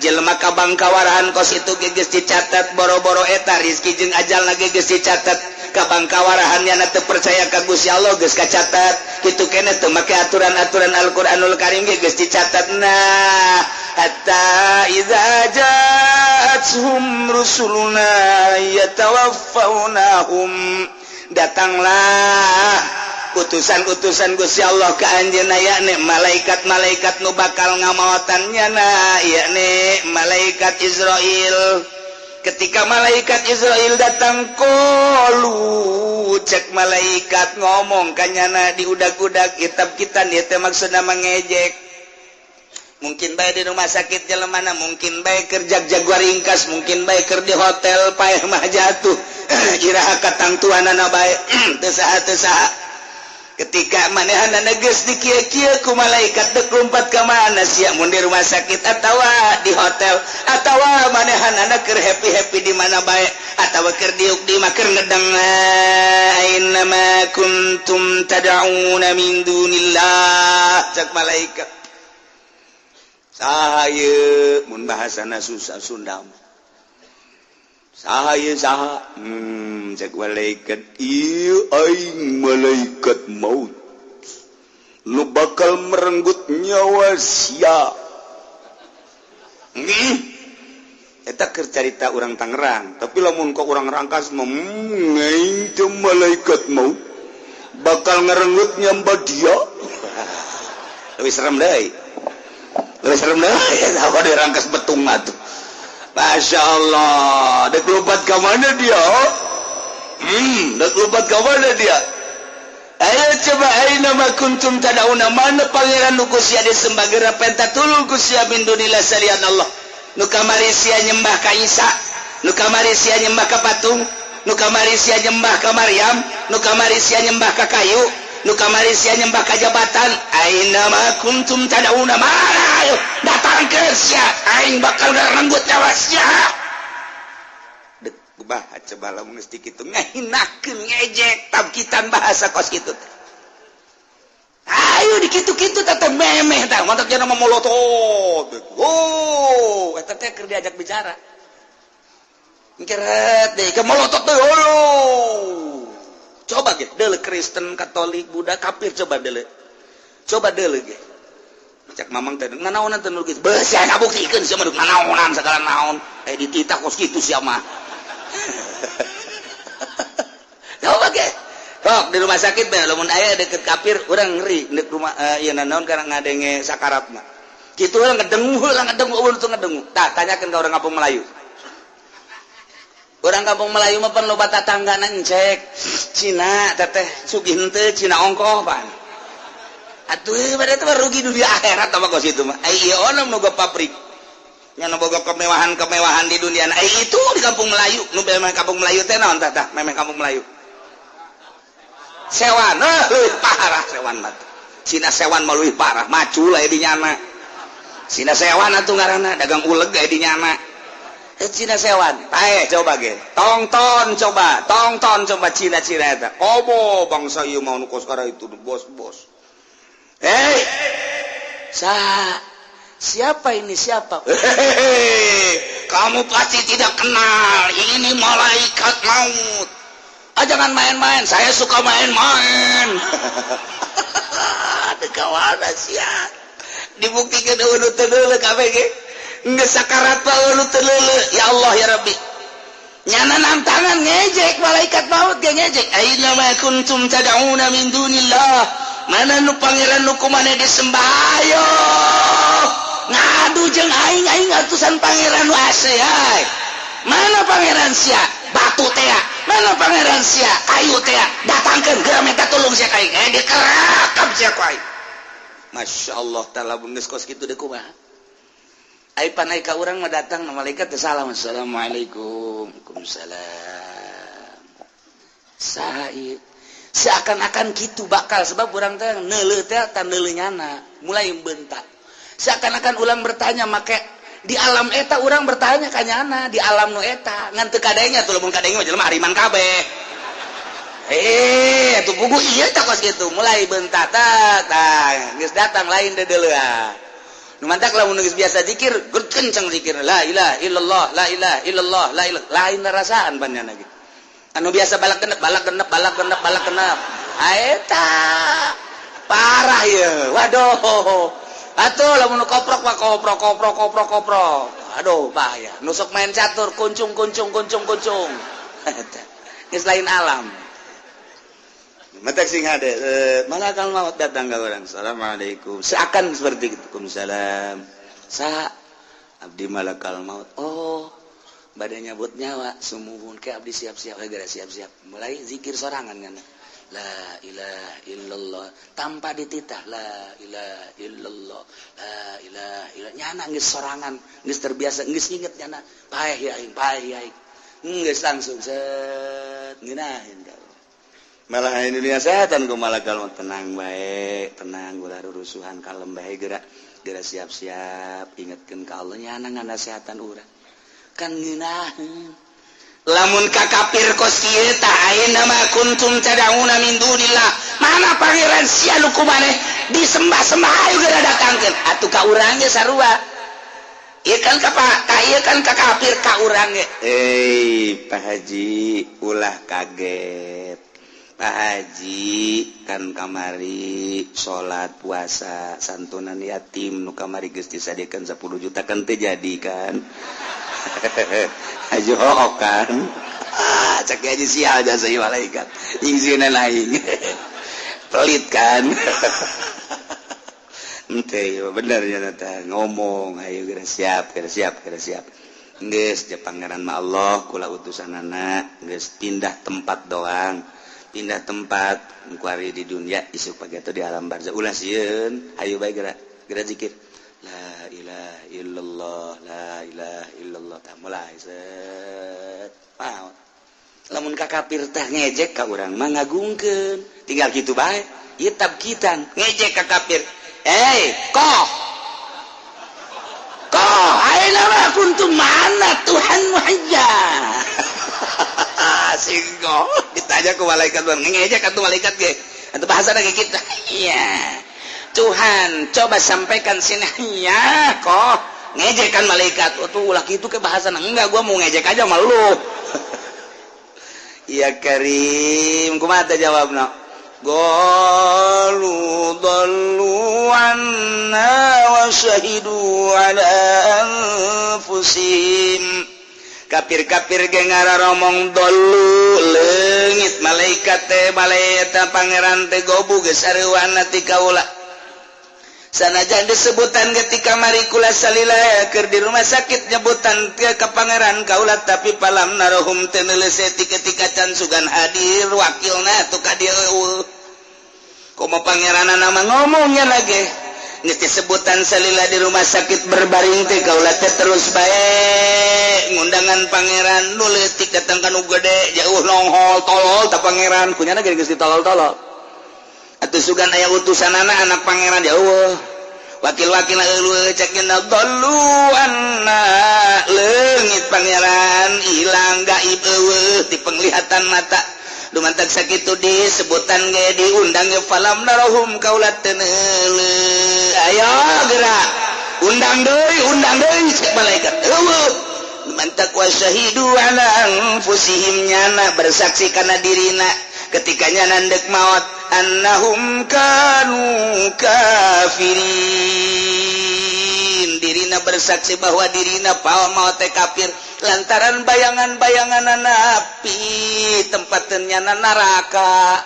jelema ka bangkawarahan kos itu ge geus dicatet boro-boro eta rizki jeung ajalna ge geus dicatet ka bangkawarahan nya teu percaya ka Gusti Allah geus kacatet kitu keneh teu make aturan-aturan Al-Qur'anul Karim ge geus dicatet. Nah hatta idza ja'atuhum rusuluna yatawaffawnahum datanglah Utusan-utusan Gusti Allah ka anjeunna, yakni malaikat-malaikat nu bakal ngamaotan nyana, yakni malaikat Izrail. Ketika malaikat Izrail datang, qalu, cek malaikat ngomong kanyana diudag-udag kitab kita. Ieu teh maksudna mengejek. Mungkin bae di rumah sakit jelemana, mungkin bae kerja jaguar ringkas, mungkin bae keur di hotel, paeh mah jatuh, iraha katangtuanana bae, teu saha teu saha. Ketika manehna geus dikieu-kieu ku malaikat, dek lompat ka mana sia, mun di rumah sakit atawa di hotel atawa manehanana keur happy-happy di mana bae atawa keur diuk di mah keur ngedeng, aina ma kuntum tad'una min dunillah. Cek malaikat, saha ieu? Mun bahasana susah Sunda mah, saha ieu, saha? Cek malaikat, ieu aing malaikat maut nu bakal merenggut nyawa sia. Nih, eta keur carita urang Tangerang, tapi lamun kok urang Rangkas mah, aing teh malaikat maut bakal ngerenggut nyawa dia." Lebih serem deui, lebih serem deui apa di Rangkas Betung atuh. Masya Allah, dek lompat ke mana dia? Dek lompat ke mana dia? Ayo coba, aina ma kuntum tad'una, mana pangeran nu ku sia disembah, geura penta tulung ku sia, min dunillah, salian Allah. Nu kamari sia nyembah ka Isa, nu kamari sia nyembah ka patung, nu kamari sia nyembah ka Maryam, nu kamari sia nyembah ka kayu, nu kamari sia nyembah ka jabatan. Aina ma kuntum tad'una, mana? Ayo datang ke sia, aing bakal ngerenggut nyawa sia. Dek bah coba lamun geus kitu ngahinakeun, ngejek tabkitan bahasa kos kitu teh. Ayo dikitu-kitu teh memeh tah mantak jana molotot. Oh, eta teh keur diajak bicara. Keret deh ke molotot teh. Oh. Coba ge deuleu Kristen, Katolik, Buddha, kafir, coba deuleu. Coba deuleu ge. Cek mamang teh nanaonan teh nu kitu. Beuh sia ngabuktikeun sia mah nanaonan sagala naon. Eh, dititah kos kitu sia mah. Coba ge. Sok di rumah sakit bae lamun aya deket kafir urang ngeri dek rumah ieu nanaon karena ngadenge sakarat mah. Kitu urang ngedengu heula, ngedengu eueuh teu ngedengu. Tah, tanyakeun ka urang kampung Melayu. Orang kampung Melayu mah pan loba tatanggana encek. Cina teteh sugih henteu, Cina ongkoh pan. Atuh pada itu rugi dunia akhirat apa kos itu mah. Ai ieu onam nu pabrik. Nya nu boga kemewahan-kemewahan di dunia. Ai itu di kampung Melayu, nu memang kampung Melayu teh naon tah tah memang kampung Melayu. Sewan, eh, leuwih parah sewan mah. Cina sewan mah leuwih parah, macul aya di nyana. Cina sewan atuh ngaranna, dagang uleg aya di nyana. Eh, Cina sewan, paeh coba ge. Tongton coba, tongton coba Cina-Cina eta. Obo bangsa ieu mah nu kos itu bos-bos. Hei, sa siapa ini, siapa? Hehehe, kamu pasti tidak kenal. Ini malaikat maut. Ah, jangan main-main. Saya suka main-main. Ada kawan sia. Dibuktikan eueuh teu deuleu kabeh ge. Geus sakarat pa eueuh teu deuleu. Ya Allah ya Rabbi. Nyana tangan ngejek malaikat maut ge ngejek. Aina ma kuntum tad'una min dunillah. Mana nu pangeran nu kumane disembah? Ayo ngadu jeung aing, aing atusan pangeran nu ase ai. Mana pangeran sia? Batu tea. Mana pangeran sia? Kayu tea. Datangkeun geura minta tulung sia ka aing. Eh, dikerakap sia ku aing. Masya Allah ta'ala, geus kos kitu deui kumaha? Ai panai ka urang mah datang malaikat teh salam, assalamualaikum. Waalaikumsalam. Saha? Seakan-akan gitu bakal, sebab orang teh neuleuh teh tan neuleuh nyana mulai bentak, seakan-akan ulang bertanya make di alam eta, orang bertanya ka nyana di alam nu eta ngan teu kadenya tuh. Lamun kadenge mah jelema hariman kabeh. Eh, tuh buku iya tak kos gitu mulai bentak tah tah geus datang lain deuleuh. Nu mantak lamun geus biasa zikir, kenceng zikir la ilaha illallah, la ilaha illallah, la ilaha, lain rasaan panjana gitu. Anu biasa balak genep, balak genep, balak genep, balak genep, eta parah ya. Waduh, atuh lamun koprok mah koprok, koprok, koprok, koprok, aduh bahaya. Nusuk main catur, kuncung, kuncung, kuncung, kuncung, geus lain alam. Matak sing hade malakal maut datang ka urang. Assalamualaikum. Seakan seperti itu. Waalaikumsalam. Sa abdi malakal maut. Oh, bade nyabut nyawa sumuhun ke abdi siap-siap geura siap-siap. Mulai zikir sorangan kan. La ilaha illallah tanpa dititah la ilaha illallah la ilaha illallah nyana geus sorangan geus terbiasa geus inget nyana paeh ya aing paeh ya aing geus langsung set ngeunaheun malah aya dunia setan ku malakal maut tenang bae tenang ulah rurusuhan kalem bae geura geura siap-siap ingetkeun ka Allah nyana nganasehatan urang kan ngeunaheun. Lamun ka kafir kos kieu tah ayeuna mah kuntum tad'una min dunillah mana pangeran sia nu ku maneh disembah-sembah ayo geura datangkeun atuh ka urang ge sarua ieu kan ka ieu kan ka kafir ka urang ge Pak Haji ulah kaget Pak Haji kan kamari salat puasa santunan yatim nu kamari geus disadikeun 10 juta kan teu jadi kan haji hook kan ah cek aja sial jasa ieu malaikat nyingsieunan aing pelit kan ente bener ya teh ngomong ayo geura siap geura siap geura siap geus je pangeran mah Allah kula utusanana geus pindah tempat doang pindah tempat kuari di dunia isuk pagi atau di alam barzah ulah sieun ayo bae geura geura zikir la ilaha illallah la ilaha illallah tah mulai set maot lamun ka kafir tah ngejek ka urang mah ngagungkeun tinggal kitu bae ieu tabkitan ngejek ka kafir koh koh ayeuna mah kuntum mana Tuhan muhajja singgo ditanya ku malaikat ngejek atuh malaikat ge atuh bahasana ge kitu iya Tuhan coba sampaikan sini ya kok ngejekan malaikat tuh ulah gitu ke bahasan enggak gua mau ngejek aja sama lu ya Karim kumaha teh jawabna qalu dallu anna wa syahidu ala anfusihim kafir-kafir ge ngararomong dolu leungit malaikat teh malaikat pangeran teh gobu geus sareuwana ti kaula sanajan disebutan ketika mari kula salila keur di rumah sakit nyebutan ke pangeran kaula tapi palam narohum teu neuleusetik ketika can sugan hadir wakilna atuh ka dieu eueuh komo pangeranana mah ngomongnya lagi geus disebutan salila di rumah sakit berbaring teh kaula teh terus bae ngundangan pangeran nu leutik datang ka nu gede jauh nonghol tolol ta pangeran kunyana geus ditolol-tolol atuh sugan aya utusanana anak pangeran jauh wakil-wakil eueuh cek nya dallu anna leungit pangeran hilang gaib eueuh di penglihatan mata dumantak sakitu disebutan ge diundang ge falam narahum kaula teu neuleuh ayo geura undang deui cek malaikat eueuh dumantak wasyahidu ala anfusihim nyana bersaksi kana dirina ketika nyana ndek maot annahum kanu kafirin dirina bersaksi bahwa dirina pawa maot teh kafir lantaran bayangan-bayangan api tempat nyana neraka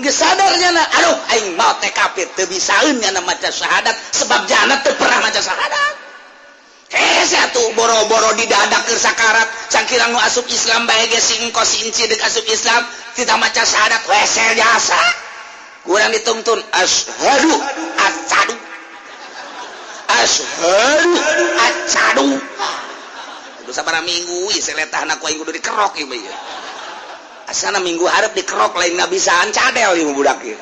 geus sadar nyana aduh aing maot teh kafir teu bisaeun nyana maca syahadat sebab jana teu pernah maca syahadat hese atuh boro-boro di dada keur sakarat cangkirang nu asup Islam bae ge si engkos si inci deuk asup Islam tidak maca syahadat wesel jasa kurang dituntun asyhadu acadu asyhadu acadu kudu sabaraha minggu ieu seletahna ku aing kudu dikerok ieu mah asana minggu hareup dikerok lain ngabisaan cadel ieu budak ieu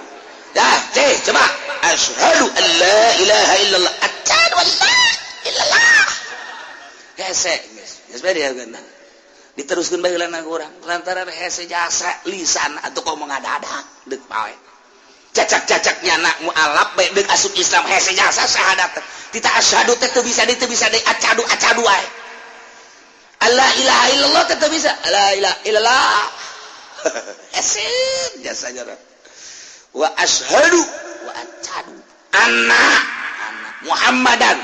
dah ceh coba asyhadu an la ilaha illallah acadu an la illallah hese geus geus bae dia diteruskeun bae heula urang lantaran hese jasa lisan atuh komo ngadadak deuk pae cacak-cacak nyana mualaf bae deuk asup Islam hese jasa syahadat tita asyhadu teh teu bisa teu bisa deui acadu acadu wae la ilaha illallah teh teu bisa la ilaha illallah hese jasa jara wa asyhadu wa acadu anna Muhammadan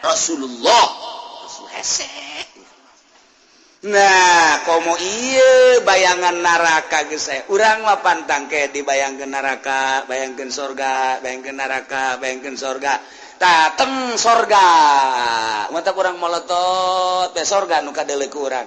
Rasulullah rasul hese Nah, komo ieu bayangan neraka geus aya. Urang mah pantang ke dibayangkeun neraka, bayangkeun sorga, bayangkeun neraka, bayangkeun sorga. Tah teng sorga. Mata kurang molotot be sorga nu kadeuleu ku urang.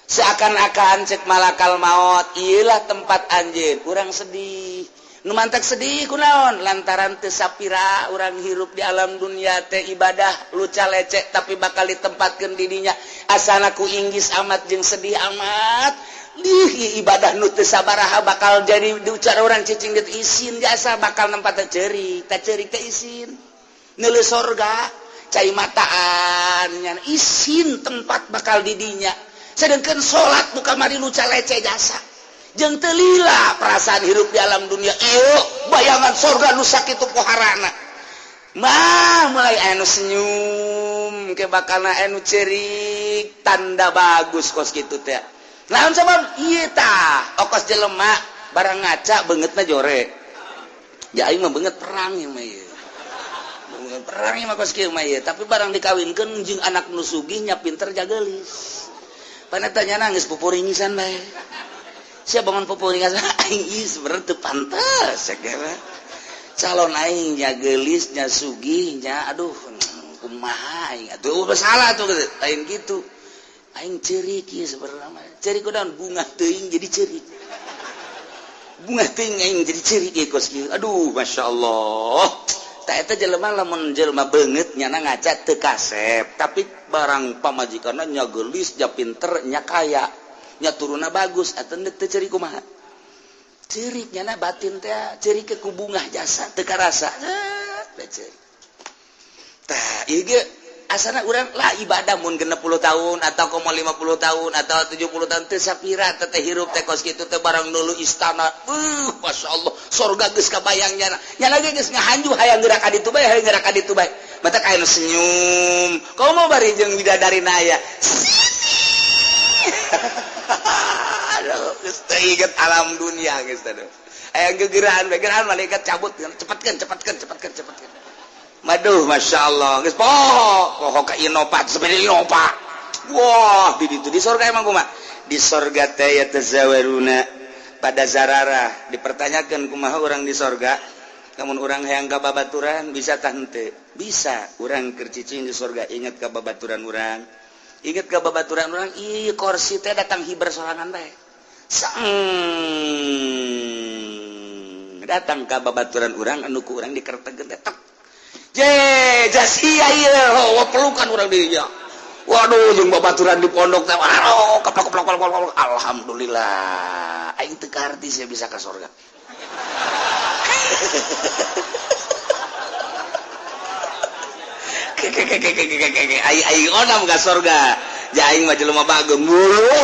Seakan-akan cek malakal maut, ieulah tempat anjeun. Urang sedih. Nu mantak sedih kunaon lantaran teu sapira urang hirup di alam dunia teh ibadah luca lecek tapi bakal ditempatkeun di dinya asana ku inggis amat jeung sedih amat lih ibadah nu teu sabaraha bakal jadi diucar urang cicing dit isin jasa bakal nempat teh ceurik teh ceurik teh isin neuleuh sorga cai mataan nya isin tempat bakal di dinya sedangkan salat nu kamari luca lecek jasa jeung teu lila perasaan hirup di alam dunia ieu bayangan sorga nu sakitu poharana mah mulai anu senyum ke bakalna anu cerik tanda bagus kos kitu teh naon sabab ieu tah okos jelema barang ngaca beungeutna jore ya aing mah beungeut perang ieu mah ieu beungeut perang ieu mah kos kieu mah ieu tapi barang dikawinkeun jeung anak nu sugih nya pinter jageulis paneta nya nangis pupuringisan bae sia bangun pupuringan aing ieu sebenarnya teu pantes ya calon aing nya geulis nya sugih nya aduh kumaha aing atuh salah tuh lain gitu aing ceurik ieu sebenarnya mah ceurik kunaon bunga teuing jadi ceurik bunga teuing aing jadi ceurik ieu kos kieu aduh masyaallah tah eta jelema lamun jelema beungeut nyana ngaca teu kasep tapi barang pamajikanna nya geulis nya pinter nya kaya nya turunna bagus atuh teu ceurik kumaha ceurik nyana batin teh ceurik ke ku bungah jasa teu karasa teh ceurik tah ieu ge asana urang lah ibadah mun 60 tahun atau komo 50 tahun atau 70 tahun teu sapira teh hirup teh kos kitu teh barang dulu istana masyaallah sorga geus kabayang nyana nyana ge geus ngahanju hayang geura ka ditu bae hayang geura ka ditu bae matak aya nu senyum komo bari jeung bidadari aya aduh geus teu inget alam dunia geus teh aya gegeraan gegeraan malaikat cabut cepatkeun cepatkeun cepatkeun cepatkeun maduh masyaallah geus poho poho ka Innova sepeda Innova wah di ditu di sorga emang kumaha di sorga teh yatazawaruna pada zararah dipertanyakeun kumaha urang di sorga lamun urang hayang ka babaturan bisa tah henteu bisa urang keur cicing di sorga inget ka babaturan urang inget ka babaturan urang ih kursi teh datang hiber sorangan bae sang datang ka babaturan urang anu ku urang dikertegeun teh tek je jasia ieu pelukan urang dirinya waduh jeung babaturan di pondok teh waduh keplok keplok keplok alhamdulillah aing teu kaharti sia bisa ka sorga aing onam ka sorga ja aing mah jelema bageung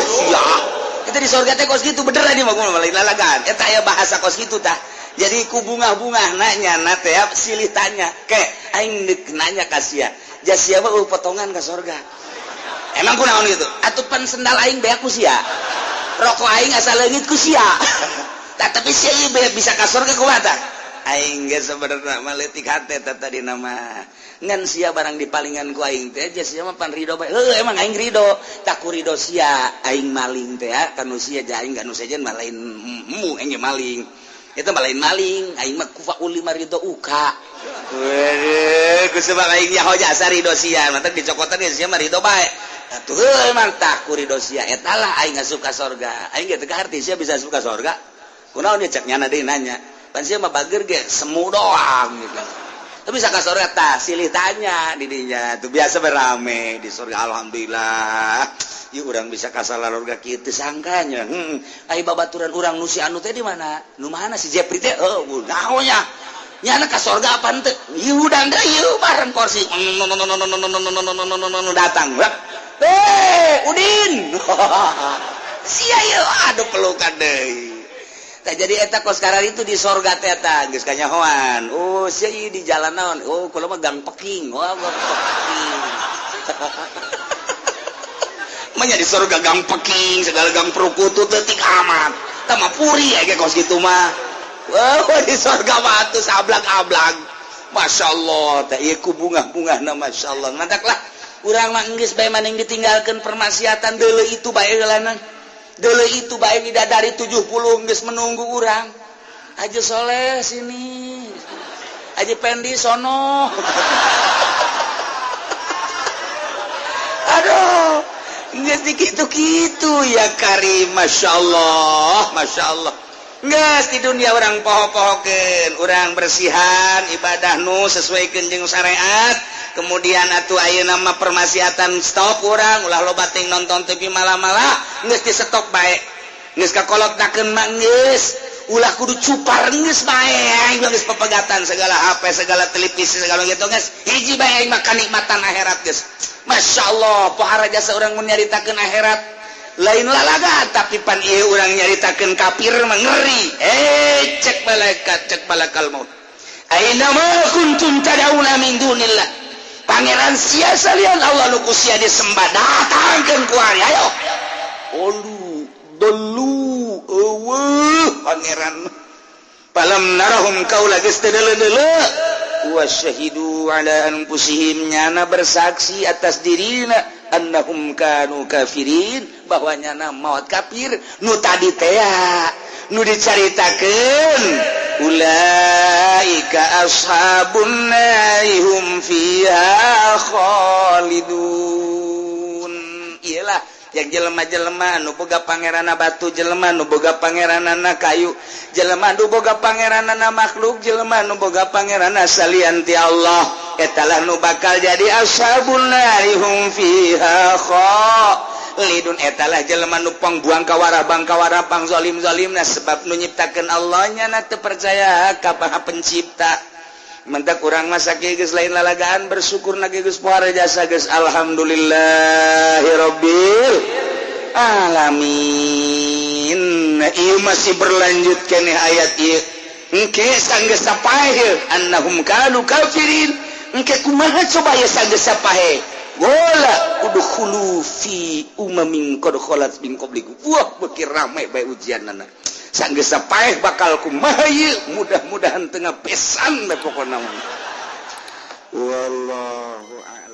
sia kita di sorga teh kos kitu beneran ieu mah lain lalagan eta aya bahasa kos kitu tah jadi ku bungah-bungah nanya na teh silih tanya ke aing deuk nanya ka sia ja sia mah potongan ka sorga emang kunaon kitu atuh pan sendal aing beak ku sia rokok aing asa leungit ku sia tah tapi sia ieu bisa ka sorga kumaha tah aing ge sebenarnya mah leutik hate teh tadi nama ngan sia barang dipalingan ku aing teh ja sia mah pan ridho bae heuh emang aing ridho tak ku ridho sia aing maling teh kanu sia ja aing kanu sejen mah lain mu aing ge maling eta mah lain maling aing mah kufa ulima ridho uka weuh ku sebab aing nyaho jasa ridho sia mantak dicokotan ge sia mah ridho bae atuh heuh emang tak ku ridho sia eta lah aing asup ka sorga aing ge teu kaharti sia bisa asup ka sorga kunaon ye cek nyana deui nanya pan sia mah bager ge semu doang gitu tapi bisa ka sorga tah silih tanya di dinya tuh biasa berame di sorga alhamdulillah ieu urang bisa ka salarorga kieu teu sangkanya ai babaturan urang nu si anu teh di mana nu mana si Jepri teh heuh naon nya nyana ka sorga apa henteu ieu hudang deui ieu bareng kursi datang eh Udin sia ieu aduh pelukan deui tah jadi eta kos karar itu di sorga teh eta geus kanyahoan oh sia ieu di jalan naon oh kula mah gang peking wah gang peking mah di sorga gang peking segala gang perukutu teutik amat tah mah puri ge kos kitu mah wah di sorga mah atuh sablag-ablag masyaallah teh ieu ku bungah-bungahna masyaallah mantaklah Urang mah geus bae maning ditinggalkeun permaksiatan deuleu itu bae heulana. Deuleu itu bae bidadari 70 geus menunggu urang. Haji Soleh sini. Haji Pendi sono. Aduh, geus dikitu-kitu ya Karim, Masya Allah, Masya Allah. Geus di dunia orang poho-pohokeun, urang bersihan ibadah nu sesuaikeun jeung syariat. Kemudian atuh ayeuna mah permaksiatan stop urang, ulah loba teuing nonton TV malah-malah, geus di stop bae. Geus kakolotnakeun mah geus, ulah kudu cupar geus bae, aing geus pepegatan segala HP, segala televisi, segala gitu geus. Hiji bae aing mah kanikmatan akhirat geus. Masya Allah, pohara jasa urang mun nyaritakeun akhirat. Lain lalaga tapi pan ieu urang nyaritakeun kafir mah ngeri. Cek malaikat, cek malakal maut. Aina ma kuntum tad'una min dunillah. Pangeran sia salian Allah nu ku sia disembah datangkeun ku ari ayo. Olu dolu eueuh pangeran. Palam narahum kaula geus teu deuleu-deuleu. Wa syahidu ala anfusihim nyana bersaksi atas dirina annahum kanu kafirin bahwa nyana maut kafir nu tadi tea nu dicaritakeun ulaika ashabun nari hum fiha khalidun. Iyalah yang jelema-jelema nu boga pangeranna batu, jelema nu boga pangeranna kayu, jelema nu boga pangeranna makhluk, jelema nu boga pangeranna salian ti Allah, eta lah nu bakal jadi ashabun nari hum fiha khalidun. Eta lah jelema nu pangbuang kawarah bang kawarah pang zalim-zalimna sebab nu nyiptakeun Allah nya teu percaya ka Maha Pencipta. Mentak urang mah sakieu geus lain lalagaan bersyukur na geus pohara jasa geus alhamdulillahirabbil alamin. Ieu masih berlanjut keneh ayat ieu. Engke sanggeus sapaeh annahum kanu kafirin. Engke kumaha coba ye sanggeus sapaeh. Wala udkhulu fi umamin qad khalat min qablikum. Wah beuki rame bae ujianna. Sanggeus sapaeh bakal kumaha ieu, mudah-mudahan tengah pesan bae pokona mah. Wallahu a'lam.